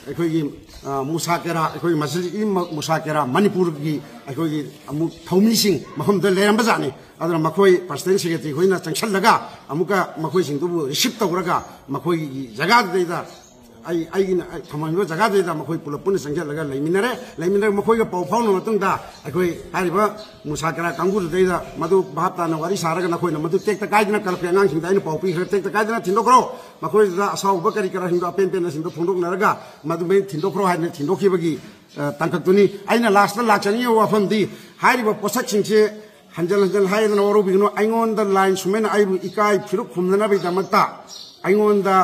ꯑꯩꯈꯣꯏꯒꯤ, ꯑ, ꯃꯨꯁꯥꯀꯦꯔꯥ, ꯑꯩꯈꯣꯏ ꯃꯁꯖꯤꯗ ꯏ ꯃ-, ꯃꯨꯁꯥꯀꯦꯔꯥ ꯃꯅꯤꯄꯨꯔꯒꯤ ꯑꯩꯈꯣꯏꯒꯤ ꯑꯃꯨꯛ ꯊꯧꯃꯤꯁꯤꯡ ꯃꯐꯝꯗ ꯂꯩꯔꯝꯕ ꯖꯥꯠꯅꯤ꯫ ꯑꯗꯨꯅ ꯃꯈꯣꯏ ꯄ꯭ꯔꯁꯤꯗꯦꯟ ꯁꯦꯀ꯭ꯔꯦꯇꯔꯤ ꯍꯣꯏꯅ ꯆꯪꯁꯤꯜꯂꯒ ꯑꯃꯨꯛꯀ ꯃꯈꯣꯏꯁꯤꯡꯗꯨꯕꯨ ꯔꯤꯁꯤꯞ ꯇꯧꯔꯒ ꯃꯈꯣꯏꯒꯤ ꯖꯒꯥꯗꯨꯗꯩꯗ ꯑꯩ, ꯑꯩꯒꯤꯅ ꯑꯩ ꯊꯝꯃꯝꯃꯤꯕ ꯖꯒꯥꯗꯨꯗꯩꯗ ꯃꯈꯣꯏ ꯄꯨꯂꯞ ꯄꯨꯟꯅ ꯆꯪꯁꯤꯜꯂꯒ ꯂꯩꯃꯤꯟꯅꯔꯦ꯫ ꯂꯩꯃꯤꯟꯅꯔꯒ ꯃꯈꯣꯏꯒ ꯄꯥꯎ ꯐꯥꯎꯅꯕ ꯃꯇꯨꯡꯗ ꯑꯩꯈꯣꯏ ꯍꯥꯏꯔꯤꯕ ꯃꯨꯁꯥꯀꯦꯔꯥ ꯀꯥꯡꯕꯨꯗꯨꯗꯩꯗ ꯃꯗꯨ ꯚꯥꯞ ꯇꯥꯅ ꯋꯥꯔꯤ ꯁꯥꯔꯒ ꯅꯈꯣꯏꯅ ꯃꯗꯨ ꯇꯦꯛꯇ ꯀꯥꯏꯗꯅ ꯀ꯭ꯂꯕꯀꯤ ꯑꯉꯥꯡꯁꯤꯡꯗ ꯑꯩꯅ ꯄꯥꯎ ꯄꯤꯈ꯭ꯔꯦ, "ꯇꯦꯛꯇ ꯀꯥꯏꯗꯅ ꯊꯤꯟꯗꯣꯛꯈ꯭ꯔꯣ, ꯃꯈꯣꯏꯗꯨꯗ ꯑꯁꯥꯎꯕ ꯀꯔꯤ ꯀꯔꯥꯁꯤꯡꯗꯣ ꯑꯄꯦꯟ ꯄꯦꯟꯗꯁꯤꯡꯗꯣ ꯐꯣꯡꯗꯣꯛꯅꯔꯒ ꯃꯗꯨꯃꯩ ꯊꯤꯟꯗꯣꯛꯈ꯭ꯔꯣ" ꯍꯥꯏꯗꯅ ꯊꯤꯟꯗꯣꯛꯈꯤꯕꯒꯤ, ꯑ, ꯇꯥꯡꯀꯛꯇꯨꯅꯤ꯫ ꯑꯩꯅ ꯂꯥꯁꯇ ꯂꯥꯛꯆꯅꯤꯡꯉꯤꯕ ꯋꯥꯐꯝꯗꯤ ꯍꯥꯏꯔꯤꯕ ꯄꯣꯠꯁꯛꯁꯤꯡꯁꯦ ꯍꯟꯖꯤꯟ ꯍꯟꯖꯤꯟ ꯍꯥꯏꯗꯅ ꯋꯥꯔꯧꯕꯤꯒꯅꯨ꯫ ꯑꯩꯉꯣꯟꯗ ꯂꯥꯏꯟ ꯁꯨꯃꯥꯏꯅ ꯑꯩꯕꯨ ꯏꯀꯥꯏ ꯐꯤꯔꯨꯛ ꯈꯨꯝꯅꯅꯕꯒꯤꯗꯃꯛꯇ ꯑꯩꯉꯣꯟꯗ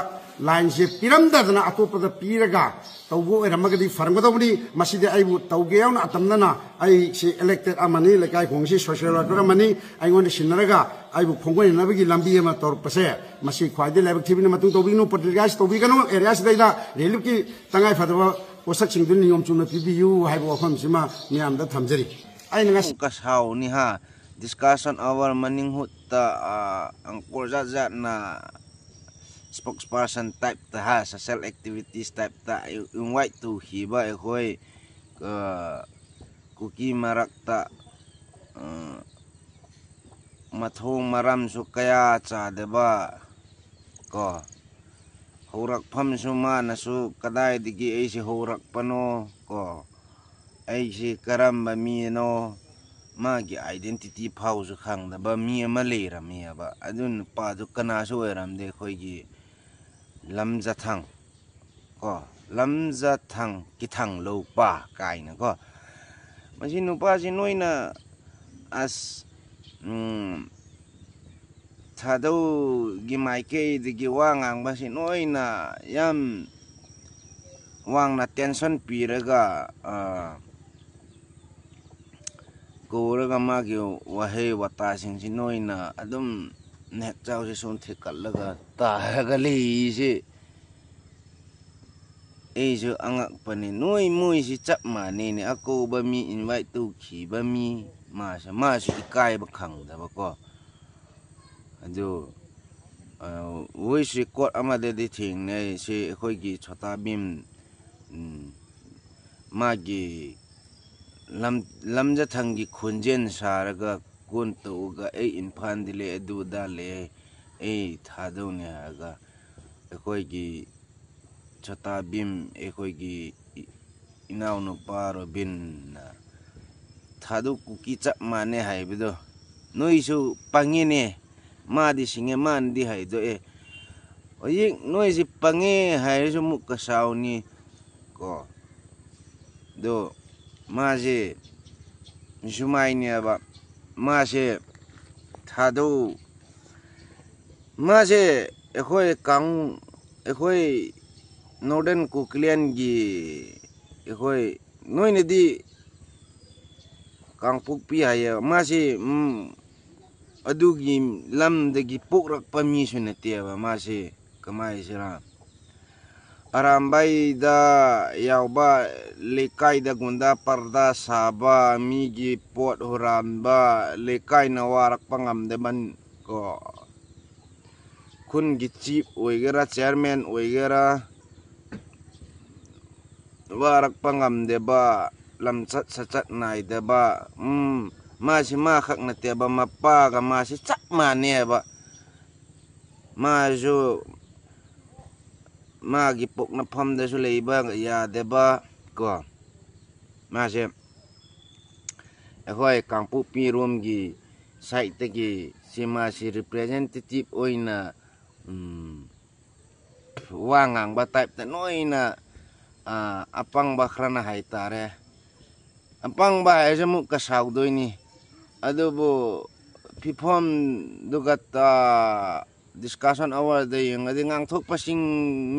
ꯂꯥꯏꯟꯁꯦ ꯄꯤꯔꯝꯗꯗꯅ ꯑꯇꯣꯞꯄꯗ ꯄꯤꯔꯒ ꯇꯧꯕ ꯑꯣꯏꯔꯝꯃꯒꯗꯤ ꯐꯔꯝꯒꯗꯧꯕꯅꯤ꯫ ꯃꯁꯤꯗꯤ ꯑꯩꯕꯨ ꯇꯧꯒꯦ ꯌꯥꯎꯅ ꯑꯇꯝꯅꯅ ꯑꯩꯁꯦ ꯏꯂꯦꯛꯇꯦꯠ ꯑꯃꯅꯤ, ꯂꯩꯀꯥꯏ ꯈꯣꯡꯁꯤ ꯁꯣꯁꯤꯌꯦꯜ ꯋꯥꯔꯀꯔ ꯑꯃꯅꯤ, ꯑꯩꯉꯣꯟꯗ ꯁꯤꯟꯅꯔꯒ ꯑꯩꯕꯨ ꯈꯣꯡꯒꯣꯏꯅꯅꯕꯒꯤ ꯂꯝꯕꯤ ꯑꯃ ꯇꯧꯔꯛꯄꯁꯦ, ꯃꯁꯤ ꯈ꯭ꯋꯥꯏꯗꯒꯤ ꯂꯥꯏꯕꯛ ꯊꯤꯕꯅ ꯃꯇꯨꯡ ꯇꯧꯕꯤꯒꯅꯨ꯫ ꯄꯣꯂꯤꯇꯤꯀꯥꯏꯁ ꯇꯧꯕꯤꯒꯅꯨ꯫ ꯑꯦꯔꯤꯌꯥꯁꯤꯗꯩꯗ ꯔꯤꯂꯤꯐꯀꯤ ꯇꯉꯥꯏ ꯐꯗꯕ ꯄꯣꯠꯁꯛꯁꯤꯡꯗꯨ ꯅꯤꯌꯣꯝ ꯆꯨꯝꯅ ꯄꯤꯕꯤꯌꯨ ꯍꯥꯏꯕ ꯋꯥꯐꯝꯁꯤꯃ ꯃꯤꯌꯥꯝꯗ ꯊꯝꯖꯔꯤ꯫ ꯑꯩꯅ ꯉꯁꯤ ꯑꯃꯨꯛꯀ ꯁꯥꯎꯅꯤ ꯍꯥ꯫ Discussion hour ꯃꯅꯤꯡ ꯍꯨꯠꯇ, ꯑ, ꯑꯪꯀꯣꯔ ꯖꯥꯠ ꯖꯥꯠꯅ spokesperson type ꯇ ꯍꯥ, social activities type ꯇ invite ꯇꯧꯈꯤꯕ ꯑꯩꯈꯣꯏ, ꯑ, ꯀꯨꯀꯤ ꯃꯔꯛꯇ, ꯑ, ꯃꯊꯣꯡ ꯃꯔꯝꯁꯨ ꯀꯌꯥ ꯆꯥꯗꯕ ꯀꯣ, ꯍꯧꯔꯛꯐꯝꯁꯨ ꯃꯥꯅꯁꯨ ꯀꯗꯥꯏꯗꯒꯤ ꯑꯩꯁꯦ ꯍꯧꯔꯛꯄꯅꯣ ꯀꯣ, ꯑꯩꯁꯦ ꯀꯔꯝꯕ ꯃꯤꯅꯣ, ꯃꯥꯒꯤ identity ꯐꯥꯎꯁꯨ ꯈꯪꯗꯕ ꯃꯤ ꯑꯃ ꯂꯩꯔꯝꯃꯦꯕ꯫ ꯑꯗꯨ ꯅꯨꯄꯥꯗꯨ ꯀꯅꯥꯁꯨ ꯑꯣꯏꯔꯝꯗꯦ, ꯑꯩꯈꯣꯏꯒꯤ ꯂꯝꯖꯊꯥꯡ ꯀꯣ, ꯂꯝꯖꯊꯪ ꯀꯤꯊꯪ ꯂꯧꯄꯥ ꯀꯥꯏꯅꯀꯣ꯫ ꯃꯁꯤ ꯅꯨꯄꯥꯁꯤ ꯅꯣꯏꯅ ꯑꯁ, ꯎꯝ, ꯊꯥꯗꯧꯒꯤ ꯃꯥꯏꯀꯩꯗꯒꯤ ꯋꯥ ꯉꯥꯡꯕꯁꯤ ꯅꯣꯏꯅ ꯌꯥꯝ ꯋꯥꯡꯅ ꯇꯦꯟꯁꯟ ꯄꯤꯔꯒ, ꯑ, ꯀꯧꯔꯒ ꯃꯥꯒꯤ ꯋꯥꯍꯩ ꯋꯥꯇꯥꯁꯤꯡꯁꯤ ꯅꯣꯏꯅ ꯑꯗꯨꯝ ꯅꯦꯠ ꯆꯥꯎꯁꯤ ꯁꯨꯝ ꯊꯤꯀꯠꯂꯒ ꯇꯥꯔꯒ ꯂꯩꯁꯤ꯫ ꯑꯩꯁꯨ ꯑꯉꯛꯄꯅꯤ꯫ ꯅꯣꯏ ꯃꯣꯏꯁꯤ ꯆꯞ ꯃꯥꯟꯅꯩꯅꯦ꯫ ꯑꯀꯧꯕ ꯃꯤ, ꯏꯟꯚꯥꯏꯠ ꯇꯧꯈꯤꯕ ꯃꯤ, ꯃꯥꯁꯨ, ꯃꯥꯁꯨ ꯏꯀꯥꯏꯕ ꯈꯪꯗꯕꯀꯣ꯫ ꯑꯗꯨ, ꯑ, ꯚꯣꯏꯁ ꯔꯦꯀꯣꯔꯠ ꯑꯃꯗꯗꯤ ꯊꯦꯡꯅꯩ꯫ ꯁꯤ ꯑꯩꯈꯣꯏꯒꯤ ꯁꯣꯇꯥ ꯚꯤꯝ, ꯎꯝ, ꯃꯥꯒꯤ ꯂꯝ-, ꯂꯝꯖꯊꯪꯒꯤ ꯈꯣꯟꯖꯦꯜ ꯁꯥꯔꯒ ꯀꯣꯟ ꯇꯧꯔꯒ "ꯑꯩ ꯏꯝꯐꯥꯜꯗ ꯂꯩ, ꯑꯗꯨ ꯑꯗꯥ ꯂꯩ, ꯑꯩ ꯊꯥꯗꯧꯅꯤ" ꯍꯥꯏꯔꯒ ꯑꯩꯈꯣꯏꯒꯤ ꯁꯣꯇꯥ ꯚꯤꯝ, ꯑꯩꯈꯣꯏꯒꯤ ꯏ-, ꯏꯅꯥꯎꯅꯨꯄꯥ ꯔꯣꯕꯤꯟꯅ "ꯊꯥꯗꯧ ꯀꯨꯀꯤ ꯆꯞ ꯃꯥꯟꯅꯩ" ꯍꯥꯏꯕꯗꯣ ꯅꯣꯏꯁꯨ ꯄꯪꯉꯦꯅꯦ꯫ ꯃꯥꯗꯤ ꯁꯤꯡꯉꯦ, ꯃꯥꯅꯗꯤ ꯍꯥꯏꯗꯣꯛꯑꯦ꯫ ꯍꯧꯖꯤꯛ ꯅꯣꯏꯁꯤ ꯄꯪꯉꯦ ꯍꯥꯏꯔꯁꯨ ꯑꯃꯨꯛꯀ ꯁꯥꯎꯅꯤ ꯀꯣ꯫ ꯑꯗꯣ ꯃꯥꯁꯦ ꯁꯨꯃꯥꯏꯅꯦꯕ, ꯃꯥꯁꯦ ꯊꯥꯗꯧ, ꯃꯥꯁꯦ ꯑꯩꯈꯣꯏ ꯀꯥꯡ-, ꯑꯩꯈꯣꯏ ꯅꯣꯔꯗꯔꯟ ꯀꯨꯀꯤꯂꯦꯟꯒꯤ, ꯑꯩꯈꯣꯏ, ꯅꯣꯏꯅꯗꯤ ꯀꯥꯡꯄꯣꯛꯄꯤ ꯍꯥꯏꯌꯦ꯫ ꯃꯥꯁꯤ, ꯎꯝ, ꯑꯗꯨꯒꯤ ꯂꯝꯗꯒꯤ ꯄꯣꯛꯂꯛꯄ ꯃꯤꯁꯨ ꯅꯠꯇꯦꯕ꯫ ꯃꯥꯁꯤ ꯀꯃꯥꯏ ꯍꯥꯏꯁꯤꯔꯥ, ꯑꯔꯥꯝꯕꯥꯏꯗ ꯌꯥꯎꯕ, ꯂꯩꯀꯥꯏꯗ ꯒꯨꯟꯗꯥ ꯄꯔꯗꯥ ꯁꯥꯕ, ꯃꯤꯒꯤ ꯄꯣꯠ ꯍꯨꯔꯥꯟꯕ, ꯂꯩꯀꯥꯏꯅ ꯋꯥꯔꯛꯄ ꯉꯝꯗꯕ ꯀꯣ, ꯈꯨꯟꯒꯤ ꯆꯤꯐ ꯑꯣꯏꯒꯦꯔꯥ, ꯆꯤꯌꯔꯃꯦꯟ ꯑꯣꯏꯒꯦꯔꯥ, ꯋꯥꯔꯛꯄ ꯉꯝꯗꯕ, ꯂꯝꯆꯠ ꯁꯥꯆꯠ ꯅꯥꯏꯗꯕ, ꯎꯝ, ꯃꯥꯁꯤ ꯃꯥ ꯈꯛ ꯅꯠꯇꯦꯕ, ꯃꯄꯥꯒ ꯃꯥꯁꯤ ꯆꯞ ꯃꯥꯟꯅꯩꯕ꯫ ꯃꯥꯁꯨ ꯃꯥꯒꯤ ꯄꯣꯛꯅꯐꯝꯗꯁꯨ ꯂꯩꯕ ꯌꯥꯗꯕ ꯀꯣ꯫ ꯃꯥꯁꯦ ꯑꯩꯈꯣꯏ ꯀꯥꯡꯄꯣꯛꯄꯤ ꯔꯣꯝꯒꯤ ꯁꯥꯏꯠꯇꯒꯤ ꯁꯤ ꯃꯥꯁꯤ ꯔꯤꯄ꯭ꯔꯦꯖꯦꯟꯇꯦꯇꯤꯚ ꯑꯣꯏꯅ, ꯎꯝ, ꯋꯥ ꯉꯥꯡꯕ ꯇꯥꯏꯞꯇ ꯅꯣꯏꯅ ꯑ, ꯑꯄꯪꯕ ꯈꯔꯅ ꯍꯥꯏꯇꯥꯔꯦ꯫ ꯑꯄꯪꯕ ꯍꯥꯏꯔꯁꯨ ꯑꯃꯨꯛꯀ ꯁꯥꯎꯗꯣꯏꯅꯤ꯫ ꯑꯗꯨꯕꯨ ꯐꯤꯐꯝꯗꯨꯒ ꯇ-, discussion hourꯗ ꯌꯦꯡꯉꯗꯤ ꯉꯥꯡꯊꯣꯛꯄꯁꯤꯡ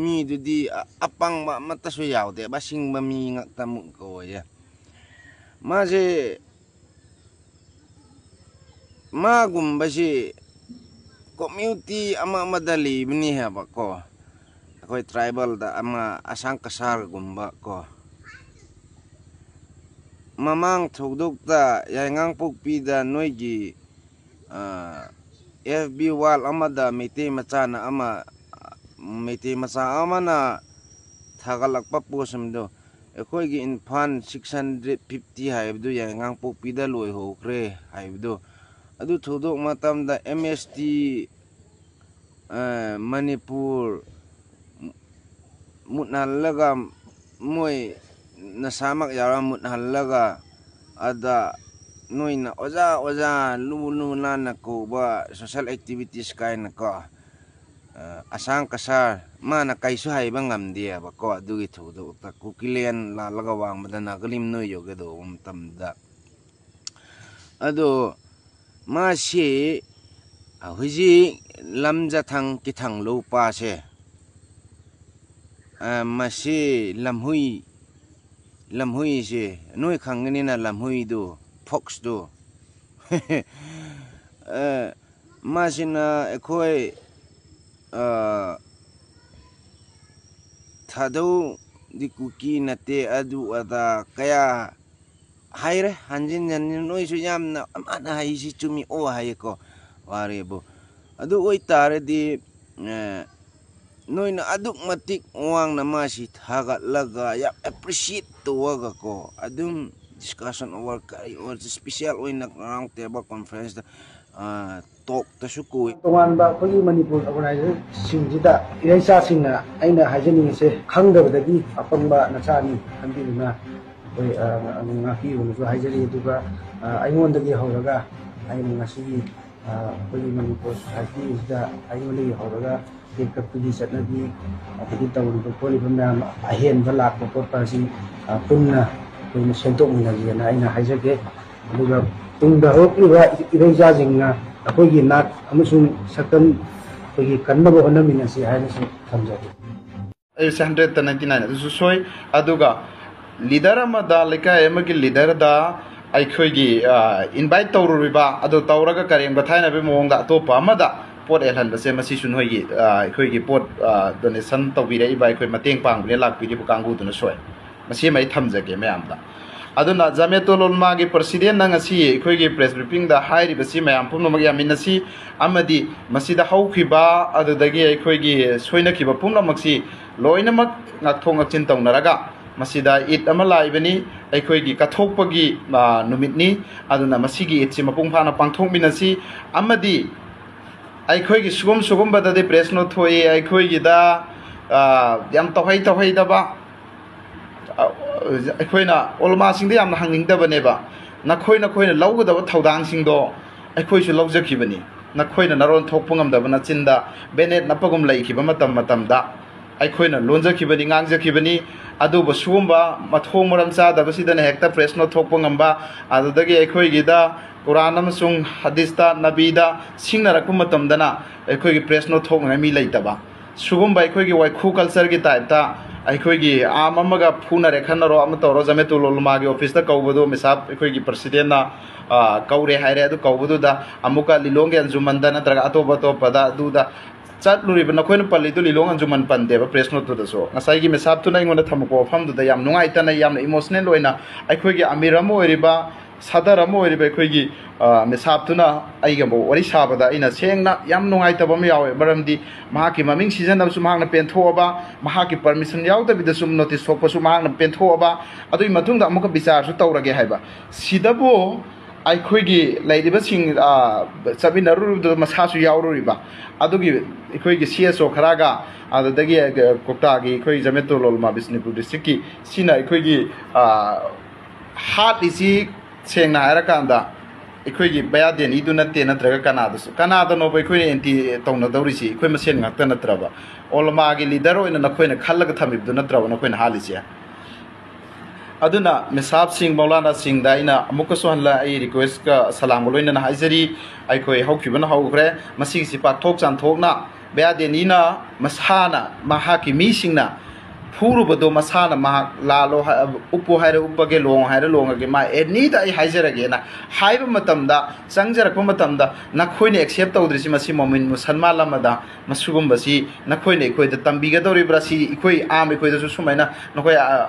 ꯃꯤꯗꯨꯗꯤ ꯑ-, ꯑꯄꯪꯕ ꯑꯃꯠꯇꯁꯨ ꯌꯥꯎꯗꯦꯕ, ꯑꯁꯤꯡꯕ ꯃꯤ ꯉꯥꯛꯇ ꯑꯃꯨꯛꯀ ꯑꯣꯏꯌꯦ꯫ ꯃꯥꯁꯦ, ꯃꯥꯒꯨꯝꯕꯁꯤ community ꯑꯃ ꯑꯃꯗ ꯂꯩꯕꯅꯤ ꯍꯥꯏꯕꯀꯣ꯫ ꯑꯩꯈꯣꯏ tribalꯗ ꯑꯃ ꯑꯁꯥꯡ ꯀꯁꯥꯔꯒꯨꯝꯕ ꯀꯣ꯫ ꯃꯃꯥꯡ ꯊꯧꯗꯣꯛꯇ ꯌꯥꯏꯉꯪꯄꯣꯛꯄꯤꯗ ꯅꯣꯏꯒꯤ, ꯑ, F B wall ꯑꯃꯗ ꯃꯩꯇꯩ ꯃꯆꯥꯅ ꯑꯃ, ꯃꯩꯇꯩ ꯃꯆꯥ ꯑꯃꯅ ꯊꯥꯒꯠꯂꯛꯄ post ꯑꯃꯗꯣ, ꯑꯩꯈꯣꯏꯒꯤ ꯏꯝꯐꯥꯜ six hundred fifty ꯍꯥꯏꯕꯗꯨ ꯌꯥꯏꯉꯪꯄꯣꯛꯄꯤꯗ ꯂꯣꯏꯍꯧꯈ꯭ꯔꯦ ꯍꯥꯏꯕꯗꯨ, ꯑꯗꯨ ꯊꯧꯗꯣꯛ ꯃꯇꯝꯗ M S T, ꯑ, ꯃꯅꯤꯄꯨꯔ ꯃꯨꯠꯍꯜꯂꯒ, ꯃꯣꯏ ꯅꯁꯥꯃꯛ ꯌꯥꯎꯔ ꯃꯨꯠꯍꯜꯂꯒ, ꯑꯗ ꯅꯣꯏꯅ ꯑꯣꯖꯥ, ꯑꯣꯖꯥ, ꯂꯨ, ꯂꯨ ꯅꯥꯟꯅ ꯀꯧꯕ social activities ꯀꯥꯏꯅꯀꯣ, ꯑ, ꯑꯁꯥꯡ ꯀꯁꯥꯔ, ꯃꯥꯅ ꯀꯩꯁꯨ ꯍꯥꯏꯕ ꯉꯝꯗꯦꯕꯀꯣ꯫ ꯑꯗꯨꯒꯤ ꯊꯧꯗꯣꯛꯇ ꯀꯨꯀꯤꯂꯦꯟ ꯂꯥꯜꯂꯒ ꯋꯥꯡꯃꯗ ꯅꯥꯒꯥꯂꯤꯝ ꯅꯣꯏ ꯌꯧꯒꯗꯧꯕ ꯃꯇꯝꯗ, ꯑꯗꯣ ꯃꯥꯁꯤ ꯍꯧꯖꯤꯛ ꯂꯝꯖꯊꯪ ꯀꯤꯊꯪ ꯂꯧꯄꯥꯁꯦ, ꯑ, ꯃꯁꯤ ꯂꯝꯍꯨꯏ, ꯂꯝꯍꯨꯏꯁꯦ ꯅꯣꯏ ꯈꯪꯒꯅꯤꯅ, ꯂꯝꯍꯨꯏꯗꯨ, foxꯇꯨ꯫ ꯑ, ꯃꯥꯁꯤꯅ ꯑꯩꯈꯣꯏ, ꯑ, ꯊꯥꯗꯧꯗꯤ ꯀꯨꯀꯤ ꯅꯠꯇꯦ, ꯑꯗꯨ ꯑꯗꯥ ꯀꯌꯥ ꯍꯥꯏꯔꯦ, ꯍꯟꯖꯤꯟ ꯍꯟꯖꯤꯟ꯫ ꯅꯣꯏꯁꯨ ꯌꯥꯝꯅ, "ꯃꯥꯅ ꯍꯥꯏꯁꯤ ꯆꯨꯝꯃꯤ ꯑꯣ" ꯍꯥꯏꯌꯦꯀꯣ, ꯋꯥꯔꯤꯕꯨ꯫ ꯑꯗꯨ ꯑꯣꯏꯇꯥꯔꯗꯤ, ꯑ, ꯅꯣꯏꯅ ꯑꯗꯨꯛ ꯃꯇꯤꯛ ꯋꯥꯡꯅ ꯃꯥꯁꯤ ꯊꯥꯒꯠꯂꯒ, ꯌꯥꯝ appreciate ꯇꯧꯔꯒꯀꯣ, ꯑꯗꯨꯝ discussion over ꯀꯔꯤ over special ꯑꯣꯏꯅ round table conferenceꯇ, ꯑ, talkꯇꯁꯨ ꯀꯧꯏ꯫ ꯇꯣꯉꯥꯟꯕ ꯑꯩꯈꯣꯏꯒꯤ ꯃꯅꯤꯄꯨꯔ organizationꯁꯤꯡꯁꯤꯗ ꯏꯔꯩꯆꯥꯁꯤꯡꯅ ꯑꯩꯅ ꯍꯥꯏꯖꯅꯤꯡꯉꯤꯁꯦ, ꯈꯪꯗꯕꯗꯒꯤ ꯑꯄꯪꯕ ꯅꯆꯥꯅꯤ ꯈꯟꯕꯤꯗꯨꯅ ꯑꯩꯈꯣꯏ, ꯑ, ꯉꯥꯛꯄꯤꯌꯨꯅꯁꯨ ꯍꯥꯏꯖꯔꯤ꯫ ꯑꯗꯨꯒ, ꯑ, ꯑꯩꯉꯣꯟꯗꯒꯤ ꯍꯧꯔꯒ ꯑꯩꯅ ꯉꯁꯤꯒꯤ, ꯑ, ꯑꯩꯈꯣꯏꯒꯤ ꯃꯅꯤꯄꯨꯔ societyꯁꯤꯗ ꯑꯩꯉꯣꯟꯗꯒꯤ ꯍꯧꯔꯒ ꯀꯦꯛ ꯀꯛꯄꯒꯤ ꯆꯠꯅꯕꯤ, ꯑꯗꯒꯤ ꯇꯧꯔꯤꯕ ꯈꯣꯠꯂꯤꯕ ꯃꯌꯥꯝ, ꯑꯍꯦꯟꯕ ꯂꯥꯛꯄ ꯈꯣꯠꯄ ꯑꯁꯤ, ꯑ, ꯄꯨꯟꯅ ꯑꯩꯈꯣꯏꯅ ꯁꯦꯝꯗꯣꯛꯃꯤꯟꯅꯁꯦꯅ ꯑꯩꯅ ꯍꯥꯏꯖꯒꯦ꯫ ꯑꯗꯨꯒ ꯇꯨꯡꯗ ꯍꯧꯔꯛꯂꯤꯕ ꯏꯔꯩꯆꯥꯁꯤꯡꯅ ꯑꯩꯈꯣꯏꯒꯤ ꯅꯥꯠ ꯑꯃꯁꯨꯡ ꯁꯛꯇꯝ ꯑꯩꯈꯣꯏꯒꯤ ꯀꯟꯅꯕ ꯍꯣꯠꯅꯃꯤꯟꯅꯁꯤ ꯍꯥꯏꯅꯁꯨ ꯊꯝꯖꯒꯦ꯫ ꯑꯩꯁꯦ ꯍꯟꯗ꯭ꯔꯦꯠꯇ ꯅꯥꯏꯟꯇꯤ ꯅꯥꯏꯟ ꯑꯗꯨꯁꯨ ꯁꯣꯏ꯫ ꯑꯗꯨꯒ ꯂꯤꯗꯔ ꯑꯃꯗ, ꯂꯩꯀꯥꯏ ꯑꯃꯒꯤ ꯂꯤꯗꯔꯗ ꯑꯩꯈꯣꯏꯒꯤ, ꯑ, ꯏꯟꯚꯥꯏꯠ ꯇꯧꯔꯨꯔꯤꯕ ꯑꯗꯨ ꯇꯧꯔꯒ ꯀꯔꯦꯝ ꯀꯊꯥꯏꯅꯕꯒꯤ ꯃꯑꯣꯡꯗ ꯑꯇꯣꯞꯄ ꯑꯃꯗ ꯄꯣꯠ ꯑꯦꯜꯍꯟꯕꯁꯦ, ꯃꯁꯤꯁꯨ ꯅꯣꯏꯒꯤ, ꯑ, ꯑꯩꯈꯣꯏꯒꯤ ꯄꯣꯠ, ꯑ, ꯗꯣꯅꯦꯁꯟ ꯇꯧꯕꯤꯔꯛꯏꯕ, ꯑꯩꯈꯣꯏ ꯃꯇꯦꯡ ꯄꯥꯡꯕꯤꯔ ꯂꯥꯛꯄꯤꯔꯤꯕ ꯀꯥꯡꯕꯨꯗꯨꯅ ꯁꯣꯏ꯫ ꯃꯁꯤꯃ ꯑꯩ ꯊꯝꯖꯒꯦ ꯃꯌꯥꯝꯗ꯫ ꯑꯗꯨꯅ ꯖꯃꯦꯇꯨꯜ ꯎꯂꯃꯥꯒꯤ ꯄ꯭ꯔꯁꯤꯗꯦꯟꯅ ꯉꯁꯤ ꯑꯩꯈꯣꯏꯒꯤ ꯄ꯭ꯔꯦꯁ ꯕ꯭ꯔꯤꯐꯤꯡꯗ ꯍꯥꯏꯔꯤꯕꯁꯤ ꯃꯌꯥꯝ ꯄꯨꯝꯅꯃꯛ ꯌꯥꯃꯤꯟꯅꯁꯤ ꯑꯃꯗꯤ ꯃꯁꯤꯗ ꯍꯧꯈꯤꯕ ꯑꯗꯨꯗꯒꯤ ꯑꯩꯈꯣꯏꯒꯤ ꯁꯣꯏꯅꯈꯤꯕ ꯄꯨꯝꯅꯃꯛꯁꯤ ꯂꯣꯏꯅꯃꯛ ꯉꯥꯛꯊꯣꯛ ꯉꯥꯛꯁꯤꯟ ꯇꯧꯅꯔꯒ ꯃꯁꯤꯗ ꯏꯗ ꯑꯃ ꯂꯥꯛꯏꯕꯅꯤ, ꯑꯩꯈꯣꯏꯒꯤ ꯀꯠꯊꯣꯛꯄꯒꯤ, ꯑ, ꯅꯨꯃꯤꯠꯅꯤ꯫ ꯑꯗꯨꯅ ꯃꯁꯤꯒꯤ ꯏꯗꯁꯤ ꯃꯄꯨꯡ ꯐꯥꯅ ꯄꯥꯡꯊꯣꯛꯃꯤꯟꯅꯁꯤ ꯑꯃꯗꯤ ꯑꯩꯈꯣꯏꯒꯤ ꯁꯤꯒꯨꯝ ꯁꯤꯒꯨꯝꯕꯗꯗꯤ ꯄ꯭ꯔꯦꯁ ꯅꯣꯠ ꯊꯣꯛꯏ, ꯑꯩꯈꯣꯏꯒꯤꯗ, ꯑ, ꯌꯥꯝ ꯇꯧꯍꯩ ꯇꯧꯍꯩꯗꯕ, ꯑ, ꯑꯩꯈꯣꯏꯅ ꯎꯂꯃꯥꯁꯤꯡꯗ ꯌꯥꯝꯅ ꯍꯪꯅꯤꯡꯗꯕꯅꯦꯕ, ꯅꯈꯣꯏ ꯅꯈꯣꯏꯅ ꯂꯧꯒꯗꯕ ꯊꯧꯗꯥꯡꯁꯤꯡꯗꯣ ꯑꯩꯈꯣꯏꯁꯨ ꯂꯧꯖꯈꯤꯕꯅꯤ꯫ ꯅꯈꯣꯏꯅ ꯅꯔꯣꯟ ꯊꯣꯛꯄ ꯉꯝꯗꯕ ꯅꯆꯤꯟꯗ ꯕꯦꯅꯦꯠ ꯅꯞꯄꯒꯨꯝ ꯂꯩꯈꯤꯕ ꯃꯇꯝ ꯃꯇꯝꯗ ꯑꯩꯈꯣꯏꯅ ꯂꯣꯟꯖꯈꯤꯕꯅꯤ, ꯉꯥꯡꯖꯈꯤꯕꯅꯤ꯫ ꯑꯗꯨꯕꯨ ꯁꯤꯒꯨꯝꯕ ꯃꯊꯣꯡ ꯃꯔꯝ ꯆꯥꯗꯕꯁꯤꯗꯅ ꯍꯦꯛꯇ ꯄ꯭ꯔꯦꯁ ꯅꯣꯠ ꯊꯣꯛꯄ ꯉꯝꯕ, ꯑꯗꯨꯗꯒꯤ ꯑꯩꯈꯣꯏꯒꯤꯗ ꯀꯨꯔꯥꯟ ꯑꯃꯁꯨꯡ ꯍꯗꯤꯁꯇ, ꯅꯕꯤꯗ ꯁꯤꯡꯅꯔꯛꯄ ꯃꯇꯝꯗꯅ ꯑꯩꯈꯣꯏꯒꯤ ꯄ꯭ꯔꯦꯁ ꯅꯣꯠ ꯊꯣꯛꯅꯉꯥꯏ ꯃꯤ ꯂꯩꯇꯕ, ꯁꯤꯒꯨꯝꯕ ꯑꯩꯈꯣꯏꯒꯤ ꯋꯥꯏꯈꯨ ꯀꯜꯆꯔꯒꯤ ꯇꯥꯏꯞꯇ ꯑꯩꯈꯣꯏꯒꯤ ꯑꯥꯝ ꯑꯃꯒ ꯐꯨꯅꯔꯦ ꯈꯟꯅꯔꯣ, ꯑꯃ ꯇꯧꯔꯣ, ꯖꯃꯦꯇꯨꯜ ꯎꯂꯃꯥꯒꯤ ꯑꯣꯐꯤꯁꯇ ꯀꯧꯕꯗꯣ ꯃꯤꯁꯥꯞ ꯑꯩꯈꯣꯏꯒꯤ ꯄ꯭ꯔꯁꯤꯗꯦꯟꯅ, ꯑ, ꯀꯧꯔꯦ ꯍꯥꯏꯔꯦ꯫ ꯑꯗꯨ ꯀꯧꯕꯗꯨꯗ ꯑꯃꯨꯛꯀ ꯂꯤꯂꯣꯡꯒꯤ ꯑꯟꯖꯨꯃꯟꯗ ꯅꯠꯇ꯭ꯔꯒ ꯑꯇꯣꯞ ꯑꯇꯣꯞꯄꯗ ꯑꯗꯨꯗ ꯆꯠꯂꯨꯔꯤꯕ, ꯅꯈꯣꯏꯅ ꯄꯜꯂꯤꯗꯨ ꯂꯤꯂꯣꯡ ꯑꯟꯖꯨꯃꯟ ꯄꯟꯗꯦꯕ ꯄ꯭ꯔꯦꯁ ꯅꯣꯠꯇꯨꯗꯁꯨ꯫ ꯉꯁꯥꯏꯒꯤ ꯃꯤꯁꯥꯞꯇꯨꯅ ꯑꯩꯉꯣꯟꯗ ꯊꯝꯃꯛꯄ ꯋꯥꯐꯝꯗꯨꯗ ꯌꯥꯝ ꯅꯨꯡꯉꯥꯏꯇꯅ, ꯌꯥꯝꯅ ꯏꯃꯣꯁꯅꯦꯜ ꯑꯣꯏꯅ ꯑꯩꯈꯣꯏꯒꯤ ꯑꯃꯤꯔ ꯑꯃ ꯑꯣꯏꯔꯤꯕ, ꯁꯗꯔ ꯑꯃ ꯑꯣꯏꯔꯤꯕ ꯑꯩꯈꯣꯏꯒꯤ, ꯑ, ꯃꯤꯁꯥꯞꯇꯨꯅ ꯑꯩꯒ ꯑꯃꯨꯛ ꯋꯥꯔꯤ ꯁꯥꯕꯗ ꯑꯩꯅ ꯁꯦꯡꯅ ꯌꯥꯝ ꯅꯨꯡꯉꯥꯏꯇꯕ ꯑꯃ ꯌꯥꯎꯋꯦ꯫ ꯃꯔꯝꯗꯤ ꯃꯍꯥꯛꯀꯤ ꯃꯃꯤꯡ ꯁꯤꯖꯤꯟꯅꯕꯁꯨ ꯃꯍꯥꯛꯅ ꯄꯦꯟꯊꯣꯛꯑꯕ, ꯃꯍꯥꯛꯀꯤ ꯄꯔꯃꯤꯁꯟ ꯌꯥꯎꯗꯕꯤꯗꯁꯨ ꯅꯣꯇꯤꯁ ꯊꯣꯛꯄꯁꯨ ꯃꯍꯥꯛꯅ ꯄꯦꯟꯊꯣꯛꯑꯕ, ꯑꯗꯨꯒꯤ ꯃꯇꯨꯡꯗ ꯑꯃꯨꯛꯀ ꯕꯤꯆꯥꯔꯁꯨ ꯇꯧꯔꯒꯦ ꯍꯥꯏꯕ꯫ ꯁꯤꯗꯕꯨ ꯑꯩꯈꯣꯏꯒꯤ ꯂꯩꯔꯤꯕꯁꯤꯡ, ꯑ, ꯆꯠꯃꯤꯟꯅꯔꯨꯔꯤꯕꯗꯨ ꯃꯁꯥꯁꯨ ꯌꯥꯎꯔꯨꯔꯤꯕ, ꯑꯗꯨꯒꯤ ꯑꯩꯈꯣꯏꯒꯤ ꯁꯤ ꯑꯦꯁ ꯑꯣ ꯈꯔꯒ, ꯑꯗꯨꯗꯒꯤ, ꯑ, ꯀꯣꯛꯇꯥꯒꯤ ꯑꯩꯈꯣꯏ ꯖꯃꯦꯇꯨꯜ ꯎꯂꯃꯥ ꯕꯤꯁꯅꯨꯄꯨꯔ ꯗꯤꯁꯇ꯭ꯔꯤꯛꯀꯤ, ꯁꯤꯅ ꯑꯩꯈꯣꯏꯒꯤ, ꯑ, ꯍꯥꯠꯂꯤꯁꯤ ꯁꯦꯡꯅ ꯍꯥꯏꯔꯀꯥꯟꯗ ꯑꯩꯈꯣꯏꯒꯤ ꯕꯌꯥꯗꯦꯅꯤꯗꯨ ꯅꯠꯇꯦ, ꯅꯠꯇ꯭ꯔꯒ ꯀꯅꯥꯗꯁꯨ, ꯀꯅꯥꯗꯅꯣꯕ ꯑꯩꯈꯣꯏꯅ ꯑꯦꯟꯇꯤ ꯇꯧꯅꯗꯧꯔꯤꯁꯤ? ꯑꯩꯈꯣꯏ ꯃꯁꯦꯟ ꯉꯥꯛꯇ ꯅꯠꯇ꯭ꯔꯕ? ꯑꯣꯂꯃꯥꯒꯤ ꯂꯤꯗꯔ ꯑꯣꯏꯅ ꯅꯈꯣꯏꯅ ꯈꯜꯂꯒ ꯊꯝꯃꯤꯕꯗꯨ ꯅꯠꯇ꯭ꯔꯕ ꯅꯈꯣꯏꯅ ꯍꯥꯠꯂꯤꯁꯦ? ꯑꯗꯨꯅ ꯃꯤꯁꯥꯞꯁꯤꯡ, ꯃꯧꯂꯥꯅꯥꯁꯤꯡꯗ ꯑꯩꯅ ꯑꯃꯨꯛꯀꯁꯨ ꯍꯜꯂ ꯑꯩ ꯔꯤꯀ꯭ꯋꯦꯁꯀ ꯁꯂꯥꯝꯒ ꯂꯣꯏꯅꯅ ꯍꯥꯏꯖꯔꯤ꯫ ꯑꯩꯈꯣꯏ ꯍꯧꯈꯤꯕꯅ ꯍꯧꯈ꯭ꯔꯦ꯫ ꯃꯁꯤꯒꯤꯁꯤ ꯄꯥꯛꯊꯣꯛ ꯆꯥꯝꯊꯣꯛꯅ ꯕꯌꯥꯗꯦꯅꯤꯅ ꯃꯁꯥꯅ, ꯃꯍꯥꯛꯀꯤ ꯃꯤꯁꯤꯡꯅ ꯐꯨꯔꯨꯕꯗꯣ ꯃꯁꯥꯅ ꯃꯍꯥꯛ ꯂꯥꯜꯂꯣ ꯍꯥꯏ-, ꯎꯞꯄꯣ ꯍꯥꯏꯔ ꯎꯞꯄꯒꯦ, ꯂꯣꯡꯉꯣ ꯍꯥꯏꯔ ꯂꯣꯡꯉꯒꯦ, ꯃꯥ ꯑꯦꯅꯤꯗ ꯑꯩ ꯍꯥꯏꯖꯔꯒꯦꯅ ꯍꯥꯏꯕ ꯃꯇꯝꯗ, ꯆꯪꯖꯔꯛꯄ ꯃꯇꯝꯗ ꯅꯈꯣꯏꯅ ꯑꯦꯛꯁꯦꯞ ꯇꯧꯗ꯭ꯔꯤꯁꯤ, ꯃꯁꯤ ꯃꯣꯃꯤꯟ ꯃꯨꯁꯜꯃꯥꯟ ꯑꯃꯗ ꯃꯁꯤꯒꯨꯝꯕꯁꯤ ꯅꯈꯣꯏꯅ ꯑꯩꯈꯣꯏꯗ ꯇꯝꯕꯤꯒꯗꯧꯔꯤꯕ꯭ꯔꯥ? ꯁꯤ ꯑꯩꯈꯣꯏ ꯑꯥꯝ ꯑꯩꯈꯣꯏꯗꯁꯨ ꯁꯨꯃꯥꯏꯅ ꯅꯈꯣꯏ, ꯑ,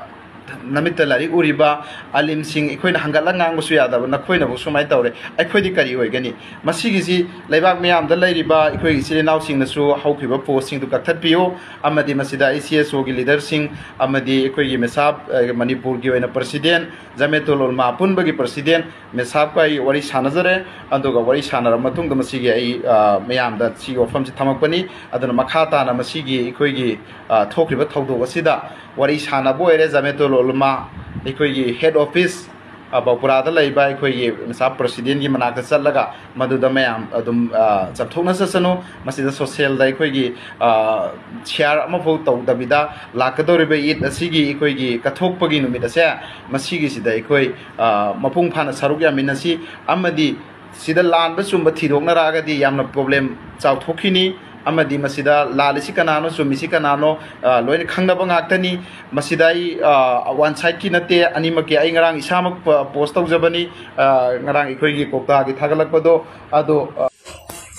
ꯅꯃꯤꯠꯇ ꯂꯥꯏꯔꯤꯛ ꯎꯔꯤꯕ ꯑꯂꯤꯝꯁꯤꯡ ꯑꯩꯈꯣꯏꯅ ꯍꯪꯒꯠꯂ ꯉꯥꯡꯕꯁꯨ ꯌꯥꯗꯕ ꯅꯈꯣꯏꯅꯕꯨ ꯁꯨꯃꯥꯏꯅ ꯇꯧꯔꯦ, ꯑꯩꯈꯣꯏꯗꯤ ꯀꯔꯤ ꯑꯣꯏꯒꯅꯤ? ꯃꯁꯤꯒꯤꯁꯤ ꯂꯩꯕꯥꯛ ꯃꯤꯌꯥꯝꯗ ꯂꯩꯔꯤꯕ ꯑꯩꯈꯣꯏ ꯏꯆꯤꯜ ꯏꯅꯥꯎꯁꯤꯡꯅꯁꯨ ꯍꯧꯈꯤꯕ ꯄꯣꯁꯁꯤꯡꯗꯨ ꯀꯛꯊꯠꯄꯤꯌꯨ, ꯑꯃꯗꯤ ꯃꯁꯤꯗ ꯑꯩ ꯁꯤ ꯑꯦꯁ ꯑꯣꯒꯤ ꯂꯤꯗꯔꯁꯤꯡ ꯑꯃꯗꯤ ꯑꯩꯈꯣꯏꯒꯤ ꯃꯤꯁꯥꯞ, ꯑ, ꯃꯅꯤꯄꯨꯔꯒꯤ ꯑꯣꯏꯅ ꯄ꯭ꯔꯁꯤꯗꯦꯟ, ꯖꯃꯦꯇꯨꯜ ꯎꯂꯃꯥ ꯑꯄꯨꯟꯕꯒꯤ ꯄ꯭ꯔꯁꯤꯗꯦꯟ ꯃꯤꯁꯥꯞꯀ ꯑꯩ ꯋꯥꯔꯤ ꯁꯥꯟꯅꯖꯔꯦ꯫ ꯑꯗꯨꯒ ꯋꯥꯔꯤ ꯁꯥꯟꯅꯔꯕ ꯃꯇꯨꯡꯗ ꯃꯁꯤꯒꯤ ꯑꯩ, ꯑ, ꯃꯌꯥꯝꯗ ꯁꯤꯒꯤ ꯋꯥꯐꯝꯁꯤ ꯊꯝꯃꯛꯄꯅꯤ꯫ ꯑꯗꯨꯅ ꯃꯈꯥ ꯇꯥꯅ ꯃꯁꯤꯒꯤ ꯑꯩꯈꯣꯏꯒꯤ, ꯑ, ꯊꯣꯛꯈ꯭ꯔꯤꯕ ꯊꯧꯗꯣꯛ ꯑꯁꯤꯗ ꯋꯥꯔꯤ ꯁꯥꯟꯅꯕ ꯑꯣꯏꯔꯦ, ꯖꯃꯦꯇꯨꯜ ꯎꯂꯃꯥ ꯑꯩꯈꯣꯏꯒꯤ ꯍꯦꯗ ꯑꯣꯐꯤꯁ, ꯑ, ꯕꯥꯎꯄꯨꯔꯥꯗ ꯂꯩꯕ ꯑꯩꯈꯣꯏꯒꯤ ꯃꯤꯁꯥꯞ ꯄ꯭ꯔꯁꯤꯗꯦꯟꯒꯤ ꯃꯅꯥꯛꯇ ꯆꯠꯂꯒ ꯃꯗꯨꯗ ꯃꯌꯥꯝ ꯑꯗꯨꯝ, ꯑ, ꯆꯠꯊꯣꯛꯅ ꯆꯠꯁꯅꯨ꯫ ꯃꯁꯤꯗ ꯁꯣꯁꯦꯜꯗ ꯑꯩꯈꯣꯏꯒꯤ, ꯑ, ꯁꯤꯌꯥꯔ ꯑꯃꯐꯥꯎ ꯇꯧꯗꯕꯤꯗ ꯂꯥꯛꯀꯗꯧꯔꯤꯕ ꯏꯗ ꯑꯁꯤꯒꯤ ꯑꯩꯈꯣꯏꯒꯤ ꯀꯠꯊꯣꯛꯄꯒꯤ ꯅꯨꯃꯤꯠ ꯑꯁꯦ, ꯃꯁꯤꯒꯤꯁꯤꯗ ꯑꯩꯈꯣꯏ, ꯑ, ꯃꯄꯨꯡ ꯐꯥꯅ ꯁꯔꯨꯛ ꯌꯥꯃꯤꯟꯅꯁꯤ꯫ ꯑꯃꯗꯤ ꯁꯤꯗ ꯂꯥꯟꯕ ꯆꯨꯝꯕ ꯊꯤꯗꯣꯛꯅꯔꯛꯑꯒꯗꯤ ꯌꯥꯝꯅ ꯄ꯭ꯔꯣꯕ꯭ꯂꯦꯝ ꯆꯥꯎꯊꯣꯛꯈꯤꯅꯤ꯫ ꯑꯃꯗꯤ ꯃꯁꯤꯗ ꯂꯥꯜꯂꯤꯁꯤ ꯀꯅꯥꯅꯣ, ꯆꯨꯝꯃꯤꯁꯤ ꯀꯅꯥꯅꯣ, ꯑ, ꯂꯣꯏꯅ ꯈꯪꯅꯕ ꯉꯥꯛꯇꯅꯤ꯫ ꯃꯁꯤꯗ ꯑꯩ, ꯑ, ꯋꯥꯟ ꯁꯥꯏꯠꯀꯤ ꯅꯠꯇꯦ, ꯑꯅꯤꯃꯛꯀꯤ꯫ ꯑꯩ ꯉꯔꯥꯡ ꯏꯁꯥꯃꯛ ꯄ-, ꯄꯣꯁ ꯇꯧꯖꯕꯅꯤ, ꯑ, ꯉꯔꯥꯡ ꯑꯩꯈꯣꯏꯒꯤ ꯀꯣꯛꯇꯥꯒꯤ ꯊꯥꯒꯠꯂꯛꯄꯗꯣ꯫ ꯑꯗꯣ, ꯑ,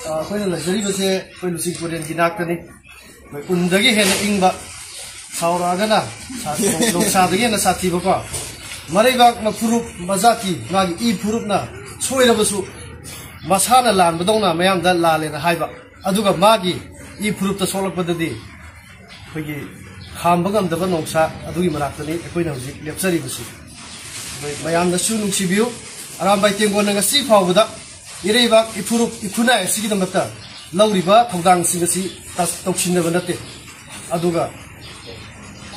ꯑ, ꯑꯩꯈꯣꯏꯅ ꯂꯩꯖꯔꯤꯕꯁꯦ ꯑꯩꯈꯣꯏ ꯂꯨꯆꯤꯡ ꯄꯨꯔꯦꯟꯒꯤ ꯅꯥꯛꯇꯅꯤ꯫ ꯑꯩꯈꯣꯏ ꯎꯟꯗꯒꯤ ꯍꯦꯟꯅ ꯏꯪꯕ, ꯁꯥꯎꯔꯛꯑꯒꯅ ꯁꯥ-, ꯅꯣꯡꯁꯥꯗꯒꯤ ꯍꯦꯟꯅ ꯁꯥꯊꯤꯕꯀꯣ꯫ ꯃꯔꯩꯕꯥꯛ ꯃꯐꯨꯔꯨꯞ ꯃꯖꯥꯇꯤ, ꯃꯥꯒꯤ ꯏ ꯐꯨꯔꯨꯞꯅ ꯁꯣꯏꯔꯕꯁꯨ ꯃꯁꯥꯅ ꯂꯥꯟꯕꯗꯧꯅ ꯃꯌꯥꯝꯗ ꯂꯥꯜꯂꯦꯅ ꯍꯥꯏꯕ꯫ ꯑꯗꯨꯒ ꯃꯥꯒꯤ ꯏ ꯐꯨꯔꯨꯞꯇ ꯁꯣꯛꯂꯛꯄꯗꯗꯤ ꯑꯩꯈꯣꯏꯒꯤ ꯈꯥꯝꯕ ꯉꯝꯗꯕ ꯅꯣꯡꯁꯥ ꯑꯗꯨꯒꯤ ꯃꯅꯥꯛꯇꯅꯤ ꯑꯩꯈꯣꯏꯅ ꯍꯧꯖꯤꯛ ꯂꯦꯞꯆꯔꯤꯕꯁꯤ꯫ ꯑꯩꯈꯣꯏ ꯃꯌꯥꯝꯅꯁꯨ ꯅꯨꯡꯁꯤꯕꯤꯌꯨ꯫ ꯑꯔꯥꯝꯕꯥꯏ ꯇꯦꯡꯒꯣꯟꯅ ꯉꯁꯤ ꯐꯥꯎꯕꯗ ꯏꯔꯩꯕꯥꯛ ꯏꯐꯨꯔꯨꯞ ꯏꯈꯨꯟꯅꯥꯏ ꯑꯁꯤꯒꯤꯗꯃꯛꯇ ꯂꯧꯔꯤꯕ ꯊꯧꯗꯥꯡꯁꯤꯡ ꯑꯁꯤ ꯇ-, ꯇꯧꯁꯤꯟꯅꯕ ꯅꯠꯇꯦ꯫ ꯑꯗꯨꯒ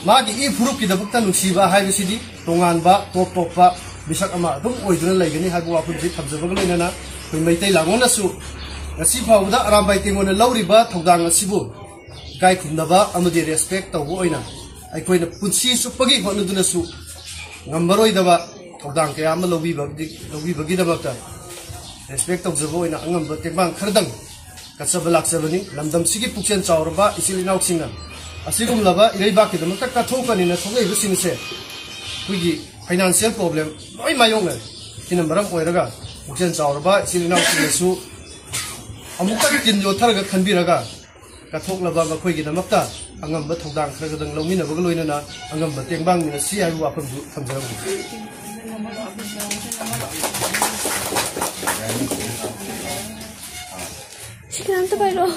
ꯃꯥꯒꯤ ꯏ ꯐꯨꯔꯨꯞꯀꯤꯗꯃꯛꯇ ꯅꯨꯡꯁꯤꯕ ꯍꯥꯏꯕꯁꯤꯗꯤ ꯇꯣꯉꯥꯟꯕ ꯇꯣꯞ ꯇꯣꯞꯄ ꯃꯤꯁꯛ ꯑꯃ ꯑꯗꯨꯝ ꯑꯣꯏꯗꯨꯅ ꯂꯩꯒꯅꯤ ꯍꯥꯏꯕ ꯋꯥꯐꯝꯁꯤ ꯊꯝꯖꯕꯒ ꯂꯣꯏꯅꯅ, ꯑꯩꯈꯣꯏ ꯃꯩꯇꯩ ꯂꯥꯡꯉꯣꯜꯅꯁꯨ ꯉꯁꯤ ꯐꯥꯎꯕꯗ ꯑꯔꯥꯝꯕꯥꯏ ꯇꯦꯡꯉꯣꯅ ꯂꯧꯔꯤꯕ ꯊꯧꯗꯥꯡ ꯑꯁꯤꯕꯨ ꯏꯀꯥꯏ ꯈꯨꯝꯅꯕ ꯑꯃꯗꯤ ꯔꯦꯁꯄꯦꯛ ꯇꯧꯕ ꯑꯣꯏꯅ ꯑꯩꯈꯣꯏꯅ ꯄꯨꯟꯁꯤ ꯆꯨꯞꯄꯒꯤ ꯍꯣꯠꯅꯗꯨꯅꯁꯨ ꯉꯝꯃꯔꯣꯏꯗꯕ ꯊꯧꯗꯥꯡ ꯀꯌꯥ ꯑꯃ ꯂꯧꯕꯤꯕ-, ꯂꯧꯕꯤꯕꯒꯤꯗꯃꯛꯇ ꯔꯦꯁꯄꯦꯛ ꯇꯧꯖꯕ ꯑꯣꯏꯅ ꯑꯉꯝꯕ ꯇꯦꯡꯕꯥꯡ ꯈꯔꯗꯪ ꯀꯠꯆꯕ ꯂꯥꯛꯆꯕꯅꯤ꯫ ꯂꯝꯗꯝꯁꯤꯒꯤ ꯄꯨꯛꯆꯦꯜ ꯆꯥꯎꯔꯕ ꯏꯆꯤꯜ ꯏꯅꯥꯎꯁꯤꯡꯅ ꯑꯁꯤꯒꯨꯝꯂꯕ ꯏꯔꯩꯕꯥꯛꯀꯤꯗꯃꯛꯇ ꯀꯠꯊꯣꯛꯀꯅꯤꯅ ꯊꯣꯛꯂꯛꯏꯕꯁꯤꯡꯁꯦ ꯑꯩꯈꯣꯏꯒꯤ ꯐꯥꯏꯅꯥꯟꯁꯤꯌꯦꯜ ꯄ꯭ꯔꯣꯕ꯭ꯂꯦꯝ ꯂꯣꯏ ꯃꯥꯌꯣꯛꯅꯔꯦ꯫ ꯁꯤꯅ ꯃꯔꯝ ꯑꯣꯏꯔꯒ ꯄꯨꯛꯆꯦꯜ ꯆꯥꯎꯔꯕ ꯏꯆꯤꯜ ꯏꯅꯥꯎꯁꯤꯡꯅꯁꯨ ꯑꯃꯨꯛꯇꯪ ꯇꯤꯟ ꯌꯣꯠꯊꯔꯒ ꯈꯟꯕꯤꯔꯒ ꯀꯠꯊꯣꯛꯂꯕ ꯃꯈꯣꯏꯒꯤꯗꯃꯛꯇ ꯑꯉꯝꯕ ꯊꯧꯗꯥꯡ ꯈꯔ ꯈꯔꯗꯪ ꯂꯧꯃꯤꯟꯅꯕꯒ ꯂꯣꯏꯅꯅ ꯑꯉꯝꯕ ꯇꯦꯡꯕꯥꯡꯃꯤꯟꯅꯁꯤ ꯍꯥꯏꯕ ꯋꯥꯐꯝꯗꯨ ꯊꯝꯖꯔꯝꯕꯅꯤ꯫ ꯁꯤ ꯈꯤꯇꯪ ꯑꯝꯇ ꯄꯥꯏꯔꯛꯑꯣ꯫